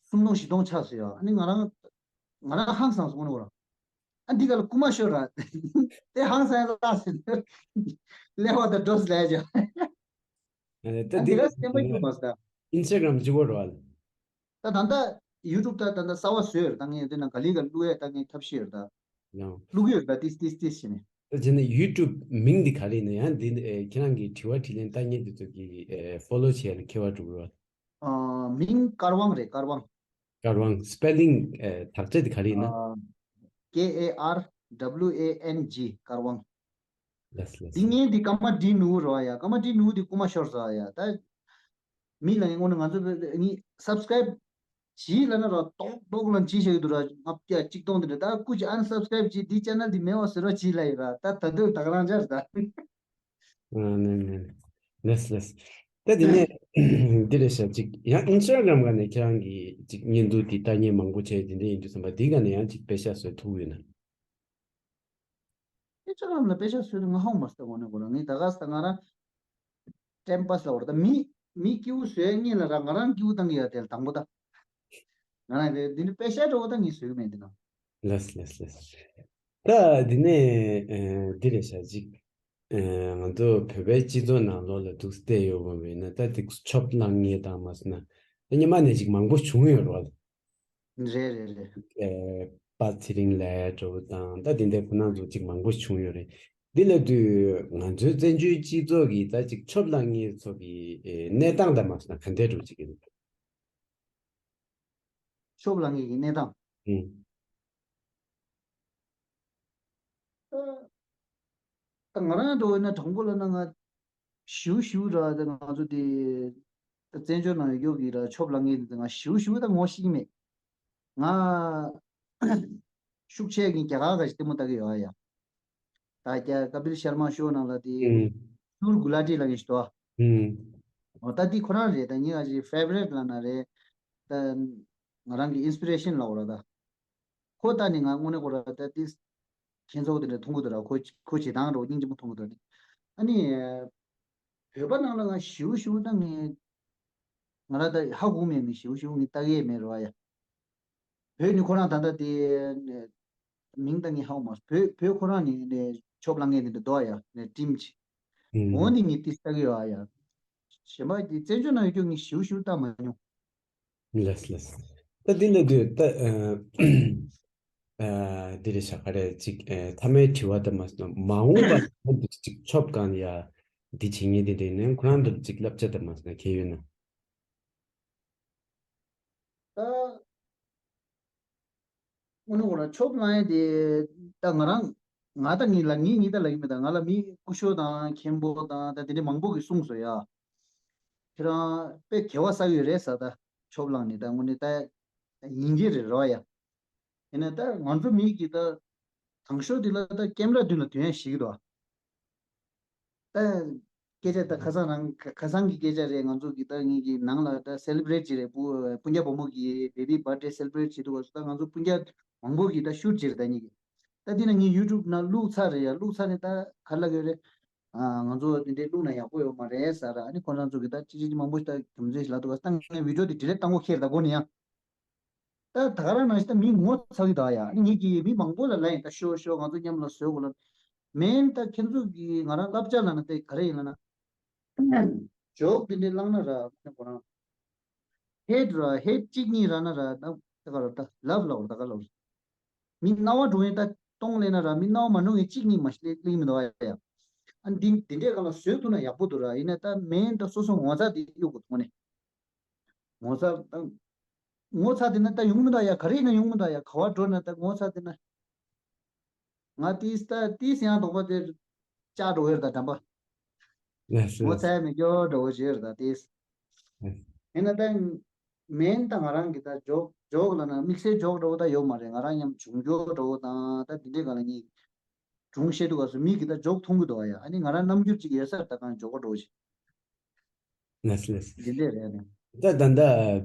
སུམ་སྟོང་བཞི་སྟོང་ཆགས་སོང་ཡ། ཨ་ནི་ང་རང་ང་རང་ཧང་སངས་སོང་ནོ་ར། ཨ་འདི་ག་ལ་རྐུ་མ་ཤོར་ར། དེ་ཧང་སངས་ལ་ཟེར། ཀླད་པ་དང་འགྲོ་སི་ལས་ཀྱང་། ཨ་ད་ཨ་འདི་འདི་ག་སེམས་པ་སྐྱོ་མ་སོང་ད། ཨིན་སི་ཊ་གྷ་རམ་གཅིག་པོ་རེད་བ། ད་ད་ལྟ་ཡུ་ཊུབ་ད་ད་ལྟ་གསར་བ་བཟོས་ཡོད་རེད་ད། ངས་དེ་ན་ག་ལི་ག་བླུག་ཡས་ད་ངས་ཐབས་ཤེས་ཡོད་རེད་ད། ཡང་། བླུག་ཡོད་རེད་ད་ཏིས་ཏིས་ཏིས་བྱས་ནས། ད་བྱས་ན་ཡུ་ཊུབ་མིང་འདི་ག་རེ་ཡིན་ན་ཡང་འདི་ཨེ་ཁྱེད་རང་གི་དྲི་བ་དྲིས་ལན་ལྟ་མཁན་དེ་ཚོ་གི་ཨེ་ཕོ་ལོ་བྱས་ནས་ཁྱད་པར་འགྲོ་གི་རེད་བ། ཨ་མིང་ཀར་དབང་རེད་ཀར་དབང་། ཀར་དབང་། སི་པེ་ལིང་ཨེ་དག་ཆ་དེ་ག་རེ་ཡིན་ན། ཨ་K A R W A N G ཀར་དབང་། ལགས་ལགས། འདི་ངའི་འདི་ཀརྨ་ཌི་ནུ་རོ་ཡ། ཀརྨ་ཌི་ནུ་འདི་རྐུ་མ་ཤོར་ས་ཡ། ད་མི་ལ་ངོ་ནས་ང་ཚོ་ངའི་སབ་སི་ཀ་རའིབ་བྱིས་ལ་ན་ར་ཏོག་ཏོག་ལ་བྱིས་བྱེད་ཀྱི་འདུག་ར། ལྔ་བརྒྱ་གཅིག་སྟོང་དེ་འདྲ། ད་སྐུ་མཁྱེན་ཨན་སབ་སི་ཀ་རའིབ་བྱིས་འདི་ཅེ་ནལ་འདི་མེད་པ་ཟེར་རོ་བྱིས་ལ་ཡི་ར། ད་ད་དུང་ད་ག་རང་འཇར་ད། ཨ་ནི་ནི་ལེས་ལེས། ད་དེ་ནས་འདི་རེད་ཤག་ཅིག་ཡང་ཨིན་སི་ཊ་གྷ་རམ་ག་ནས་ཁྱེད་རང་གི་ཅིག་བརྙན་ཐུང་འདི་ལྟ་མཁན་མང་པོ་བྱས་དེ་འདྲ་ཡིན་དུས་ཙམ་པ་འདི་ག་ནས་ཡང་ཅིག་པེ་ཤ་བཟོས་ཐུབ་ཡོད་ན། ཨིན་སི་ཊ་གྷ་རམ་ལ་པེ་ཤ་བཟོས་ཏེ་ང་ཧ་གོ་མ་སོང་། དངོས་གནས་ཁོ་རང་ངས་ད་ག་ས་ང་རང་ཊེམ་པ་སི་ལ་བར་ད་མི་མི་སྐྱིད་པོ་བཟོས་ཉིན་ལ་ར་ང་རང་སྐྱིད་པོ་བཏང་གི་ཡ་དེ་ལ་དང་པོ་ད། ང་རང་དེ་འདི་ནི་པེ་ཤ་འགྲོ་བ་ད་ངས་བཟོས་གི་མེད་འདི་ན། ལེས་ལེས་ལེས། ད་འདི་ནས་ཨ་འདི་རེད་ཤག་ཅིག་ཨ་ང་ཚོ་བོད་པའི་སྤྱི་ཚོགས་ནང་ལོགས་ལ་འདུག་བལྟས་ཡོང་བ་ཡིན་ན་ད་དེ་ཆོབ་ལངས་མཁན་དང་མ་སོང་ན་ད་སྔོན་མ་ནས་ཅིག་མང་པོ་བྱུང་ཡོད་རེད་བ། རེད་རེད་རེད། ཨེ་པ་ཚེ་རིང་ལགས་འདྲ་བོ་དང་ད་དེ་འདྲ་ཁོ་རང་ཚོ་ཅིག་མང་པོ་བྱུང་ཡོད་རེད། འདི་ལབ་དུས་ང་ཚོའི་བཙན་བྱོལ་སྤྱི་ཚོགས་ཀྱི་ད་ཅིག་ཆོབ་ལངས་མཁན་ཚོ་གི་ཨེ་གནས་སྟངས་དང་མ་སོང་ན་ག་འདྲ་འདྲ་བོ་ཅིག་ཡིན། ཆོབ་ལངས་མཁན་གྱི་གནས་སྟངས། ཨུམ། ད་ང་རང་འགྲོ་བས་ན་དྲང་པོ་ལབ་ན་ང་ཞིའུ་ཞིའུ་ར་ད་ང་ཚོ་དེ་ད་བཙན་བྱོལ་ནང་ཡོད་ཀྱི་ར་ཆོབ་ལངས་མཁན་དེ་ང་ཞིའུ་ཞིའུ་ད་ངོ་ཤེས་ཀྱི་མེད། ང་ཤུགས་ཆེ་གི་རྒྱ་གར་ག་ཞིག་ལྟད་མོ་ལྟ་གི་ཡོད་ཨ་ཡ། ད་རྒྱ་ཀ་པིལ་ཤར་མ་ཤོ་ནང་ལ་དེ་ཨུམ། ཤུར་གུ་ལ་ཏི་ལ་ངེས་ཤི་དོ། ཨུམ། འོ་ད་དེ་ཁོ་རང་རེད། ད་ཉི་ང་ཞིག་ཕེ་ཝ་རེཊ་ལབ་ན་རེད། ད་ང་རང་གི་ཨིན་སི་པི་རེ་ཤན་ལབ་དགོས་ར་ད། ཁོ་ལྟ་ནི་ང་དངོས་གནས་ཁོ་ར་ད་ཏིས་ཁྱེད་ཚོ་དེ་འདྲ་མཐོང་གི་འདུག་ར། ཁོ་ཁོ་བྱེད་སྟངས་འདྲ་བོ་སྙིང་རྗེ་མོ་མཐོང་གི་འདུག་ནི། ཨ་ནི་བོད་པ་ནང་ལ་ང་ཞིའུ་ཞིའུ་ད་ངས་ང་ར་ད་ཧ་གོ་མེད་མི་ཞིའུ་ཞིའུ་ངས་ལྟ་གི་མེད་ར་བ་ཡ། བོད་ནི་ཁོ་རང་ད་ལྟ་དེ་མིང་ད་ངས་ཧ་གོ་མ་སོང་། བོད་བོད་ཁོ་རང་ནི་ནས་ཆོབ་ལངས་མཁན་དེ་འདྲ་འདུག་ཡ་ནས་ཊིམ་ཅིག་འོ་ནི་ངས་ཏིས་ལྟ་གི་ཡོད་ཡ། གཞན་པ་དེ་བཙན་བྱོལ་ནང་ཡོད་རྒྱུ་ངས་ཞིའུ་ཞིའུ་ལྟ་མ་མྱོང་། ལགས་ལགས། ད་འདི་ལ་དུས་ད་ཨ་འདི་རེད་ཤག་ག་རེ་ཅིག་ཨ་མཐའ་མའི་དྲི་བ་ད་མ་སོང་ན་མ་འོངས་པ་ལ་འདི་ཅིག་ཆོབ་གང་ཡ་འདི་བྱེད་ངེས་དེ་དེ་ནས་ཁོ་རང་འདི་ཅིག་བསླབ་བྱ་ད་མ་སོང་ན་གལ་ཡོད་ན། ད་དངོས་གནས་ཁོ་རང་ཆོབ་ལངས་ཡས་དེ་ད་ང་རང་ང་ད་ངེད་ལ་ངེད་ངེད་ད་ལ་ཡིན་མེད་ད་ང་ལ་མི་སྐུ་ཞབས་དང་མཁན་པོ་དང་ད་དེ་འདྲ་མང་པོ་གིས་གསུངས་སོང་ཡ། ཁྱེད་རང་དཔེ་དགེ་བ་བསགས་ཡོད་རེད་ཟེར། ད་ཆོབ་ལངས་ནས་ད་དངོས་གནས་ད་ཡིན་གྱི་རེད་རོ་ཡ། ཡིན་ན་ད་ང་ཚོ་མི་གིས་ད་དང་ཤོས་དེ་ལ་ད་ཀེམ་ར་མདུན་ལ་དོན་ཡ་ཞིག་གི་འདུག་ད་ སྐད་ཆ་ད་ཁ་སང་རང་ཁ་ཁ་སང་གི་སྐད་ཆ་རེད། ང་ཚོ་གི་ད་ངེད་ཀྱི་ནང་ལ་ད་སེ་ལི་བྷི་རེཊ་བྱེད་རེད། སྤུ་སྤུན་ཀྱག་བུ་མོ་གི་བེ་བི་བར་ཐ་ཌེ་སེ་ལི་བྷི་རེཊ་བྱེད་དུས་སྐབས་སུ་ད་ང་ཚོ་སྤུན་ཀྱག་མང་པོ་གི་ད་ཤུཊ་བྱེད་རེད། ད་ངེད་ཀྱི་ད་འདི་ན་ངས་ཡུ་ཊུབ་ནང་བླུགས་ཚར་རེད་ཡ། བླུགས་ཚར་ནས་ད་ག་ལབ་ཀྱི་རེད། ཨ་ང་ཚོ་འདི་འདྲའི་བླུགས་ན་ཡག་པོ་ཡོད་མ་རེད་ཟེར། ཨ་ནི་ཁོ་རང་ཚོ་གི་ད་ཅི་ཅི་ཅི་མང་པོ་ཞིག་ད་རྒྱུ་མཚན་ཞིག་ལབ་འདུག་ག་ད་ངས་བི་ཌི་ཡོ་འདི་ཌི་ལིཊ་བཏང་དགོས་ཁེལ་ད་སྒོ་ནས་ཡ། ད་ད་ག་རང་ནང་བཞིན་ད་མི་ངོ་ཚ་གི་ད་ཡ། ཨ་ནི་ངེད་ཀྱིས་མི་མང་པོ་ལ་ལབ་ཡིན། ད་ཤོག་ཤོག་ང་ཚོ་མཉམ་ལ་བཟོ་དགོས་ལ། མེན་ད་ཁྱེད་ཚོ་གིས་ང་རང་བསླབ་བྱ་ལབ་ན་དེ་ག་རེ་ཡིན་ལབ་ན། ཇོག་འདི་འདྲའི་བླངས་ན་ར་ཁོ་རང་ཧེཊ་ར་ཧེཊ་གཅིག་གཉིས་རག་ན་ར་ད་ད་ག་ར་ད་ལབ་ལབ་ད་ག་ལབ། མི་རྣ་བ་འགྲོ་ཡིན་ད་གཏོང་ལེན་ན་ར་མི་རྣ་བ་མ་འགྲོ་ཡིན་གཅིག་གཉིས་མ་གླེང་མི་འདུག་ཨ་ཡ། ཨ་འདི་འདི་འདྲའི་སྒང་ལ་བཟོས་ཐུབ་ན་ཡག་པོ་འདུག་ར། ཡིན་ན་ད་མེན་ད་སོ་སོ་ངོ་ཚ་འདི་གཡུག་དགོས་ཐོག་ནས། ངོ་ཚ་ད་ངོ་ཚ་དེ་ན་ད་ཡོང་མི་འདུག་ཡ། ག་རེ་ཡིན་ན་ཡོང་མི་འདུག་ཡ། ག་བ་འགྲོ་ན་ད་ངོ་ཚ་དེ་ན། ང་ཏིས་ད་ཏིས་ཡང་དོགས་པ་དེ་བཅག་འགྲོ་ཡོད་ད་དམ་པ། ལགས་སོ། ངོ་ཚ་ཡ་མི་སྐྱོ་འགྲོ་བོ་བྱས་ཡོད་ད་ཏིས། ཡིན་ན་ད་མེན་ད་ང་རང་གི་ད་ཇོག་ཇོག་ལ་ན་དམིགས་བསལ་ཇོག་འགྲོ་བོ་ད་ཡོད་མ་རེད། ང་རང་མཉམ་བྱུང་འགྱོ་འགྲོ་བོ་དང་ད་འདི་འདྲའི་སྒང་ལ་ངས་སྒྲུང་བཤད་དུས་སྐབས་སུ་མི་གི་ད་ཇོག་མཐོང་གི་འདུག་ཡ། ཨ་ནི་ང་རང་རྣམ་འགྱུར་ཅིག་ཡོད་སར་ད་གང་ཇོག་པ་འགྲོ་བོ་ཞིག་ལགས་ལགས། འདི་འདྲས་རེད་ནི། ད་ད་ད་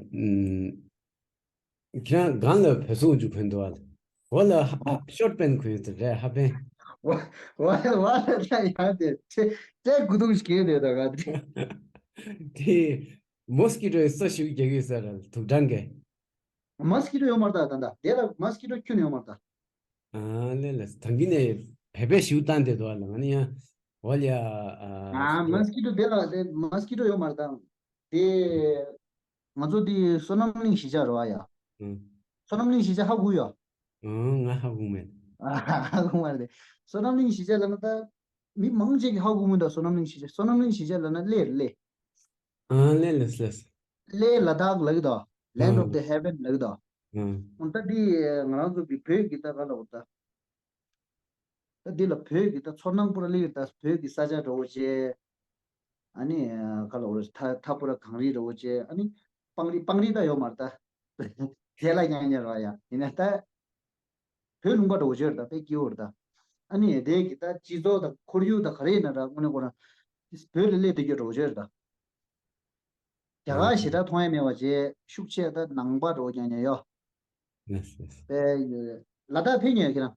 ཨམ། ཁྱེད་རང་སྒང་ལ་བོད་སོག་རྒྱུ་གོན་འདུག་ཨ། འོ་ལ་ཧ་ཤོར་པན་གོན་ཡོད་རེད། ཧ་པན། ཝ་ཝ་ཝ་ལ་ད་ཡང་དེ་ཚེ་ཚེ་དགུ་དུང་ཞིག་གས་དེ་ད་ག་དེ། དེ་མོ་སི་ཀི་ཊོ་ཡི་སོ་ཞིག་རྒྱག་ཡོད་ས་ར་དུག་སྦྲང་གས། མོ་སི་ཀི་ཊོ་ཡོད་མ་རེད་ད་ད་ད་དེ་ལ་མོ་སི་ཀི་ཊོ་ཁྱོན་ཡོད་མ་རེད་ད། ཨ་ལེ་ལེ་ད་གིན་ནས་བེ་བེ་ཞིག་བཏང་དེ་དོ་ལ་ང་ནི་ཡང་ཝ་ལ་ཡ། ཨ་མོ་སི་ཀི་ཊོ་དེ་ལ་དེ་མོ་སི་ཀི་ཊོ་ཡོད་མ་རེད་ད། དེ་ང་ཚོ་དེ་བསོད་ནམས་གླིང་གཞིས་ཆགས་རེད་བ་ཡ། ཨང་། བསོད་ནམས་གླིང་གཞིས་ཆགས་ཧ་གོ་ཡ། ཨང་། ང་ཧ་གོ་མེད། ཧ་གོ་མ་རེད་དེ། བསོད་ནམས་གླིང་གཞིས་ཆགས་ལབ་ན་ད་མི་མང་ཆེ་གི་ཧ་གོ་མི་འདུག་བསོད་ནམས་གླིང་གཞིས་ཆགས། བསོད་ནམས་གླིང་གཞིས་ཆགས་ལབ་ན་གླེ་རེད་གླེ། ཨ་ལེ་ལེ་ལེ། གླེ་ལ་དྭགས་ལབ་ཀྱི་འདུག Land of the Heaven ལབ་ཀྱི་འདུག་ཨང་། འོ་ད་འདི་ང་རང་ཚོ་གི་བོད་ཀྱི་ད་ག་ལ་འོ་ད། ད་འདི་ལ་བོད་ཀྱི་ད་མཚོ་ནང་པུ་ར་གླེ་ད་བོད་ཀྱི་ས་ཆ་འདྲ་བོ་བྱས། ཨ་ནི་ག་ལ་འོ་ད་མཐའ་པུ་ར་གངས་རི་འདྲ་བོ་བྱས། ཨ་ནི་སྤང་རི་སྤང་རི་ད་ཡོད་མ་རེད་ད། དེ་ལ་ཉག་ཉག་ར་ཡ་ཡིན་ན་ད། བོད་ལུང་པ་འདྲ་བོ་བྱས་རེད་ད་དཔེ་སྐྱིད་བོ་རེད་ད། ཨ་ནི་དེ་གི་ད་སྤྱི་ཚོགས་དང་ཁོར་ཡུག་དང་ག་རེ་ཡིན་ན་ར་དངོས་གནས་ཁོ་རང་བོད་ལ་སླེབས་བསྡད་རྒྱུ་འདྲ་བོ་བྱས་རེད་ད། རྒྱ་གར་ཞེ་དྲག་མཐོང་ཡ་མེད་པ་བྱས་ཤུགས་ཆེ་ད་ནང་པ་འདྲ་བོ་ཀྱང་ཉོ་ཡོད། ལགས་སོ། དཔེ་ཡོད། ལ་དྭགས་ཕེབས་མྱོང་ཡོད་ཁྱེད་རང་།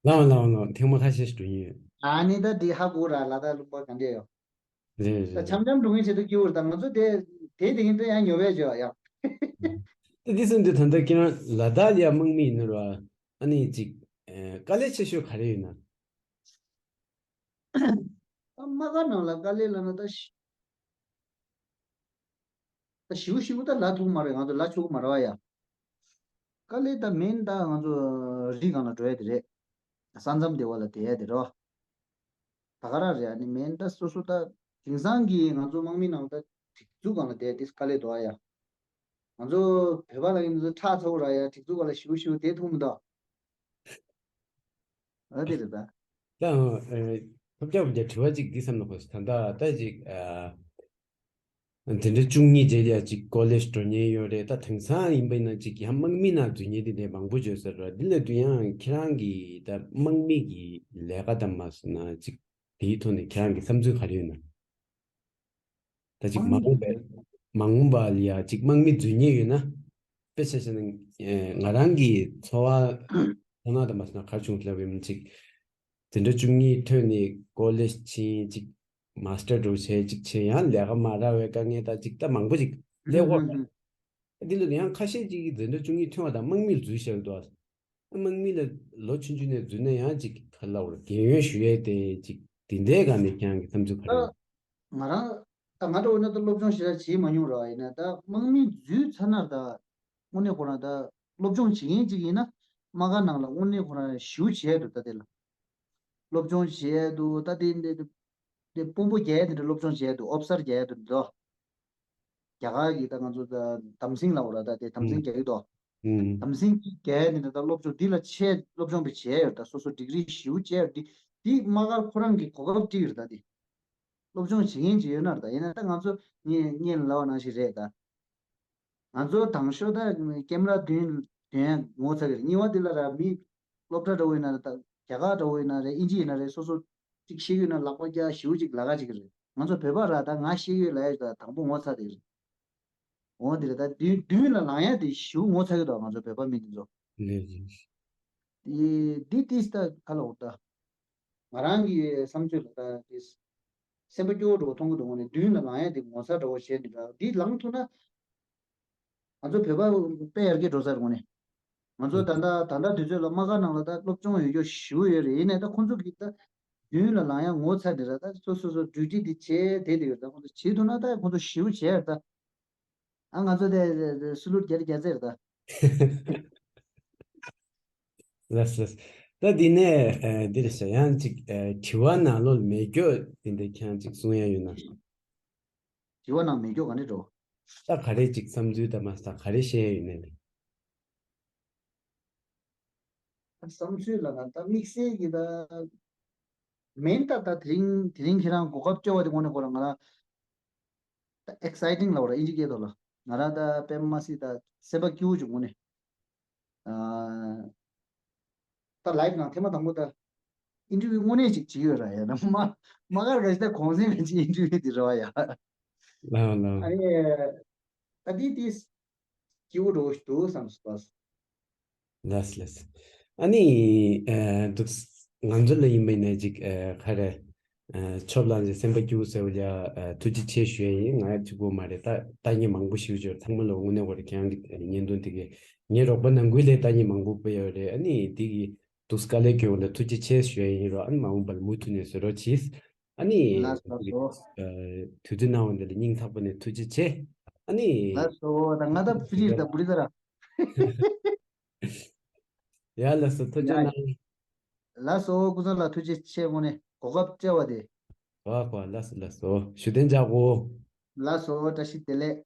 ལའོ་ལའོ་ལའོ་ཐེངས་མ་ཁ་ཤས་ཤིག་འགྲོ་ཡིན་ཡོད། ཨ་ནི་ད་འདི་ཧ་གོ་ར་ལ་དྭགས་ལུང་པ་ག་འདྲས་ཡོད། རེད་རེད་ད་རེད། འཆམ་འཆམ་འགྲོ་མཁན་བྱེད་དུ་སྐྱིད་བོར་ད་ང་ཚོ་དེ་དེ་དེ་ཡིན་ད་ཡང་ཉོ་བས་བྱོས་ཡ། ད་འདི་སོང་དུས་ད་ལྟ་ཁྱེད་རང་ལ་དྭགས་ལ་ཡ་དམག་མི་ཡིན་ནོ་ར་ཨ་ནི་ཅིག་དཀའ་ལས་ཆེ་ཤོས་ག་རེ་ཡོད་ན། ད་དམག་སྒར་ནང་ལ་དཀའ་ལས་ལ་ན་ད་ཞི། ད་ཞིའུ་ཞིའུ་ད་ལ་ཐུག་མ་རེད། ང་ཚོ་ལ་ཆོག་གི་མ་རེད་བ་ཡ། དཀའ་ལས་ད་མེན་ད་ང་ཚོ་རི་སྒང་ལ་འགྲོ་ཡ་དེ་རེད། ས་མཚམས་དེ་བ་ལ་བསྡད་ཡ་དེ་རེད་བ། ད་ག་རང་རེད། ཨ་ནི་མེན་ད་སོ་སོ་ད་དེང་སང་གི་ང་ཚོ་དམག་མི་ནང་ད་སྒྲིག་འཛུགས་སྒང་ལ་བསྡད་དེ་དཀའ་ལས་འདུག་ཨ་ཡ། ང་ཚོ་བོད་པ་ལ་ཡིན་ན་ཁྲག་ཚ་བོ་ར་ཡ་སྒྲིག་འཛུགས་སྒང་ལ་ཞིའུ་ཞིའུ་དེ་ཐུག་མི་འདུག་ཨ་དེ་རེད་ད། ད་ཨ་ཐབས་སྐྱོ་བོ་རྒྱ་དྲི་བ་གཅིག་འདི་བསམ་ན་གོ་ད་ད་ད་ཅིག་ཨ། དེ་འདྲ་བཅུ་གཉིས་རྗེས་ལ་ཅིག་ཀོ་ལེཇ་འགྲོ་མཁན་ཡོད་རེད། ད་དེང་སང་ཡིན་པ་ཡིན་ན་ཅིག་ཡང་དམག་མི་ནང་འཛུལ་མཁན་དེ་འདྲ་མང་པོ་བརྗོད་ས་རེད། འདི་ལ་དུས་ཡང་ཁྱེད་རང་གིས་ད་དམག་མི་གི་ལས་ཀ་དང་མ་སོང་ན་ཅིག་དེའི་ཐོག་ནས་ཁྱེད་རང་གི་བསམ་ཚུལ་ག་རེ་ཡོད་ན། ད་ཅིག་མ་འོངས་པའི་མ་འོངས་པ་ལ་ཡ་ཅིག་དམག་མི་འཛུལ་མཁན་ཡོད་ན། དཔེ་ཆ་བཞག་ན་ང་རང་གི་འཚོ་བ་ཐ་ན་དང་མ་སོང་ན་ག་རེ་བྱུང་ལབ་ཡིན་ཅིག་དེ་འདྲ་བཅུ་གཉིས་ཐོན་ནས་ཀོ་ལེཇ་ཕྱིན་ཅིག་མ་སི་ཊར་འགྲོ་བྱས་ཅིག་བྱས་ཡང་ལས་ཀ་མ་རག་པའི་དཀའ་ངལ་དང་ཅིག་ད་མང་པོ་ཅིག་སླེབས་ཡོད་རེད། འདི་ལ་ཡང་ཁ་ཤས་ཅིག་གིས་འཛིན་གྲྭ་བཅུ་གཉིས་ཐོན་པ་དང་དམག་མིར་འཛུལ་བཞག་གི་འདུག་དམག་མི་ལ་ལོ་ཆུང་ཆུང་ནས་འཛུལ་ན་ཡང་ཅིག་ག་ལ་བར་རྒན་ཡོལ་ཞུ་ཡས་དེ་ཅིག་དེ་འདྲའི་སྒང་ནས་ཁྱེད་རང་གི་བསམ་ཚུལ་ག་རེ་ཡོད། ང་རང་ད་ང་འདྲ་བོ་ན་ད་སློབ་སྦྱོང་ཞེ་དྲག་བྱེད་མ་མྱོང་ར་ཡིན་ན་ད་དམག་མི་འཛུལ་ཚར་ན་ད་དངོས་གནས་ཁོ་རང་ད་སློབ་སྦྱོང་བྱེད་མཁན་ཅིག་ཡིན་ན་དམག་སྒར་ནང་ལ་དངོས་གནས་ཁོ་རང་ཞེ་པོ་བྱས་འདུག་ད་དེ་ལ་སློབ་སྦྱོང་བྱས་འདུག་ད་དེ་འདི་དེ་དཔོན་པོ་རྒྱག་ཡ་དེ་འདྲ་སློབ་སྦྱོང་བྱས་འདུག་ཨོབ་སར་རྒྱག་ཡ་དེ་འདྲ། རྒྱ་གར་གྱི་ད་ང་ཚོ་ད་དམ་སྲིང་ལབ་དགོས་ར་ད་དེ་དམ་སྲིང་རྒྱག་གི་འདུག་དམ་སྲིང་གི་རྒྱག་ཡ་དེ་འདྲ་ད་སློབ་སྦྱོང་འདི་ལ་ཆེད་སློབ་སྦྱོང་བྱས་ཡོད་ད་སོ་སོ་ཌིག་རི་ཞེ་པོ་བྱས་ཡོད་འདི་འདི་དམག་སྒར་ཁོ་རང་གི་གོ་སྐབས་སྤྲད་ཡོད་ད་འདི། སློབ་སྦྱོང་བྱེད་མཁན་ཅིག་ཡོད་ན་ར་ད་ཡིན་ན་ད་ང་ཚོ་ངས་ངས་ལབ་པ་ནང་བཞིན་རེད་ད། ང་ཚོ་དང་ཤོས་ད་ཀེམ་ར་མདུན་མདུན་ངོ་ཚ་གི་རེད། གཉིས་པ་འདི་ལ་ར་མི་སློབ་གྲྭ་འདྲ་བོ་ཡིན་ན་ར་ད་རྒྱ་གར་འདྲ་བོ་ཡིན་ན་རེད་ཨིན་ཇི་ཡིན་ན་རེད་སོ་སོ་ཅིག་ཤེས་ཀྱི་ཡོད་ན་ལག་པ་རྒྱག་ཞེ་པོ་ཅིག་ལ་ཁ་ཅིག་རེད། ང་ཚོ་བོད་པ་ར་ད་ང་ཤེས་ཡོད་ལབ་ཡ་ད་དང་པོ་ངོ་ཚ་དེ་རེད། འོ་དེ་རེད། ད་མདུན་མདུན་ལ་ལངས་ཡ་དེ་ཞེ་པོ་ངོ་ཚ་གི་འདུག་ང་ཚོ་བོད་པ་མི་དེ་ཚོ། ལགས་ལགས། དེ་འདི་ཏིས་ད་ག་ལ་འོ་ད། ང་རང་གི་བསམ་ཚུལ་ལ་ད་ཏིས། སེམས་པ་སྐྱོ་བོ་འདྲ་བོ་མཐོང་གི་འདུག་ངོ་ནས་མདུན་ལ་ལངས་ཡ་དེ་ངོ་ཚ་འདྲ་བོ་བྱས་འདི་འདྲ་འདི་ལངས་ཐུབ་ན། ང་ཚོ་བོད་པ་དཔེ་ཡར་རྒྱས་འགྲོ་ས་རེད་དངོས་གནས། ང་ཚོ་ད་ལྟ་ད་ལྟ་དུས་ཚོད་ལ་དམག་སྒར་ནང་ལ་ད་སློབ་སྦྱོང་ཡོད་རྒྱུ་ཞེ་པོ་ཡོད་རེད། ཡིན་ནའི་ད་ཁོང་ཚོ་གིས་ད་མདུན་ལ་ལངས་ཡ་ངོ་ཚ་འདི་ར། ད་སོ་སོ་སོ་ཌིའུ་ཊི་འདི་བྱས་དེ་དེ་ཡོད། ད་ཁོང་ཚོ་བྱེད་ཐུབ་ན་ད་ཁོང་ཚོ་ཞེ་པོ་བྱས་ར་ད། ཨ་ང་ཚོ་དེ་སུ་ལུར་རྒྱ་རི་རྒྱ་ཚེ་རེད་ད། ལགས་ལགས། ད་འདི་ནས་ཨ་འདི་རེད་ཤག་ཡང་ཅིག་ཨ་དྲི་བ་ནང་ལོགས་མེད་རྒྱུ་དེ་འདྲ་ཁྱེད་རང་ཅིག་གསུང་ཡ་ཡོད་ན། དྲི་བ་ནང་མེད་རྒྱུ་ག་ནས་འགྲོ། ད་ག་རེ་ཅིག་བསམ་ཚུལ་དང་མ་ད་ག་རེ་བཤད་ཡ་ཡོད་ནས་ལེ། བསམ་ཚུལ་ལ་ན་ད་དམིགས་བསལ་གྱི་ད་མིན་ད། ད་དེ་རིང་དེ་རིང་ཁྱེད་རང་གོ་སྐབས་སྤྲད་པ་དེ་དངོས་གནས་ཁོ་རང་ང་རང་ད་ཨེག་སའི་ཊིང་ལབ་པ་ར་ཨིན་ཇི་སྐད་ཐོག་ལ་ང་རང་ད་དཔེ་མ་སྲིད་ད་སེམས་པ་སྐྱིད་པོ་བྱུང་དངོས་གནས། ཨ། ད་ལའིབ་ནང་ཐེངས་མ་དང་པོ་ད་ཨིན་ཊར་བིའུ་དངོས་གནས་ཅིག་བྱེད་ཡོད་ར་ཡ། ད་མ་མ་གར་ག་ཞིག་ད་གུང་སེང་ག་ཅིག་ཨིན་ཊར་བིའུ་དེ་ར་བ་ཡ། ལའོ་ལའོ། ཨ་ནི་ད་དེ་དེ་སྐྱིད་པོ་འགྲོ་འདུག་བསམ་སོང་། ལགས་ལགས། ཨ་ནི་ཨ་འདུག་ང་ཚོ་ལ་ཡིན་པ་ཡིན་ན་ཅིག་ཨ་ག་རེ། ཨ་ཆོབ་ལངས་ཅིག་སེམས་པ་སྐྱིད་པོ་ཟེར་བ་ལ་ཨ་ཐུགས་རྗེ་ཆེ་ཞུ་ཡ་ཡིན། ང་གཅིག་པོ་མ་རེད། ད་ལྟ་མཁན་མང་པོ་ཞིག་ཡོད། ཚང་མ་ལ་དངོས་གནས་ཁོ་རེ་ཁྱེད་རང་གི་བརྙན་ཐུང་དེ་གའི་ངའི་རོགས་པ་ནང་ཁུལ་ལ་ལྟ་མཁན་མང་པོ་དཔེ་ཡོད་རེད། ཨ་ནི་དེ་གི་འདུག་དཀའ་ལས་སྐྱོན་ལ་ཐུགས་རྗེ་ཆེ་ཞུ་ཡ་ཡིན་རོགས། ཨ་ནི་མ་འོངས་པ་ལ་མུ་མཐུད་ནས་བཟོ་རོགས་གྱིས། ཨ་ནི་ལགས་སོ། དུས་ཚོད་གནང་བ་འདི་ལ་སྙིང་ཐག་པ་ནས་ཐུགས་རྗེ་ཆེ། ཨ་ནི་ལགས་སོ། ད་ང་ད་ཕི་རི་ད་བུ་རི་ད་ར། ཡ་ལགས་སོ། ཐུགས་རྗེ་གནང་། ལགས་སོ། ཀུན་བཟང་ལགས་ཐུགས་རྗེ་ཆེ། དངོས་གནས་གོ་སྐབས་སྤྲད་པ་དེ། གོ་གོ། ལགས་སོ་ལགས་སོ། ཞུ་དན་འཇག་གོ། ལགས་སོ། བཀྲ་ཤིས་བདེ་ལེགས།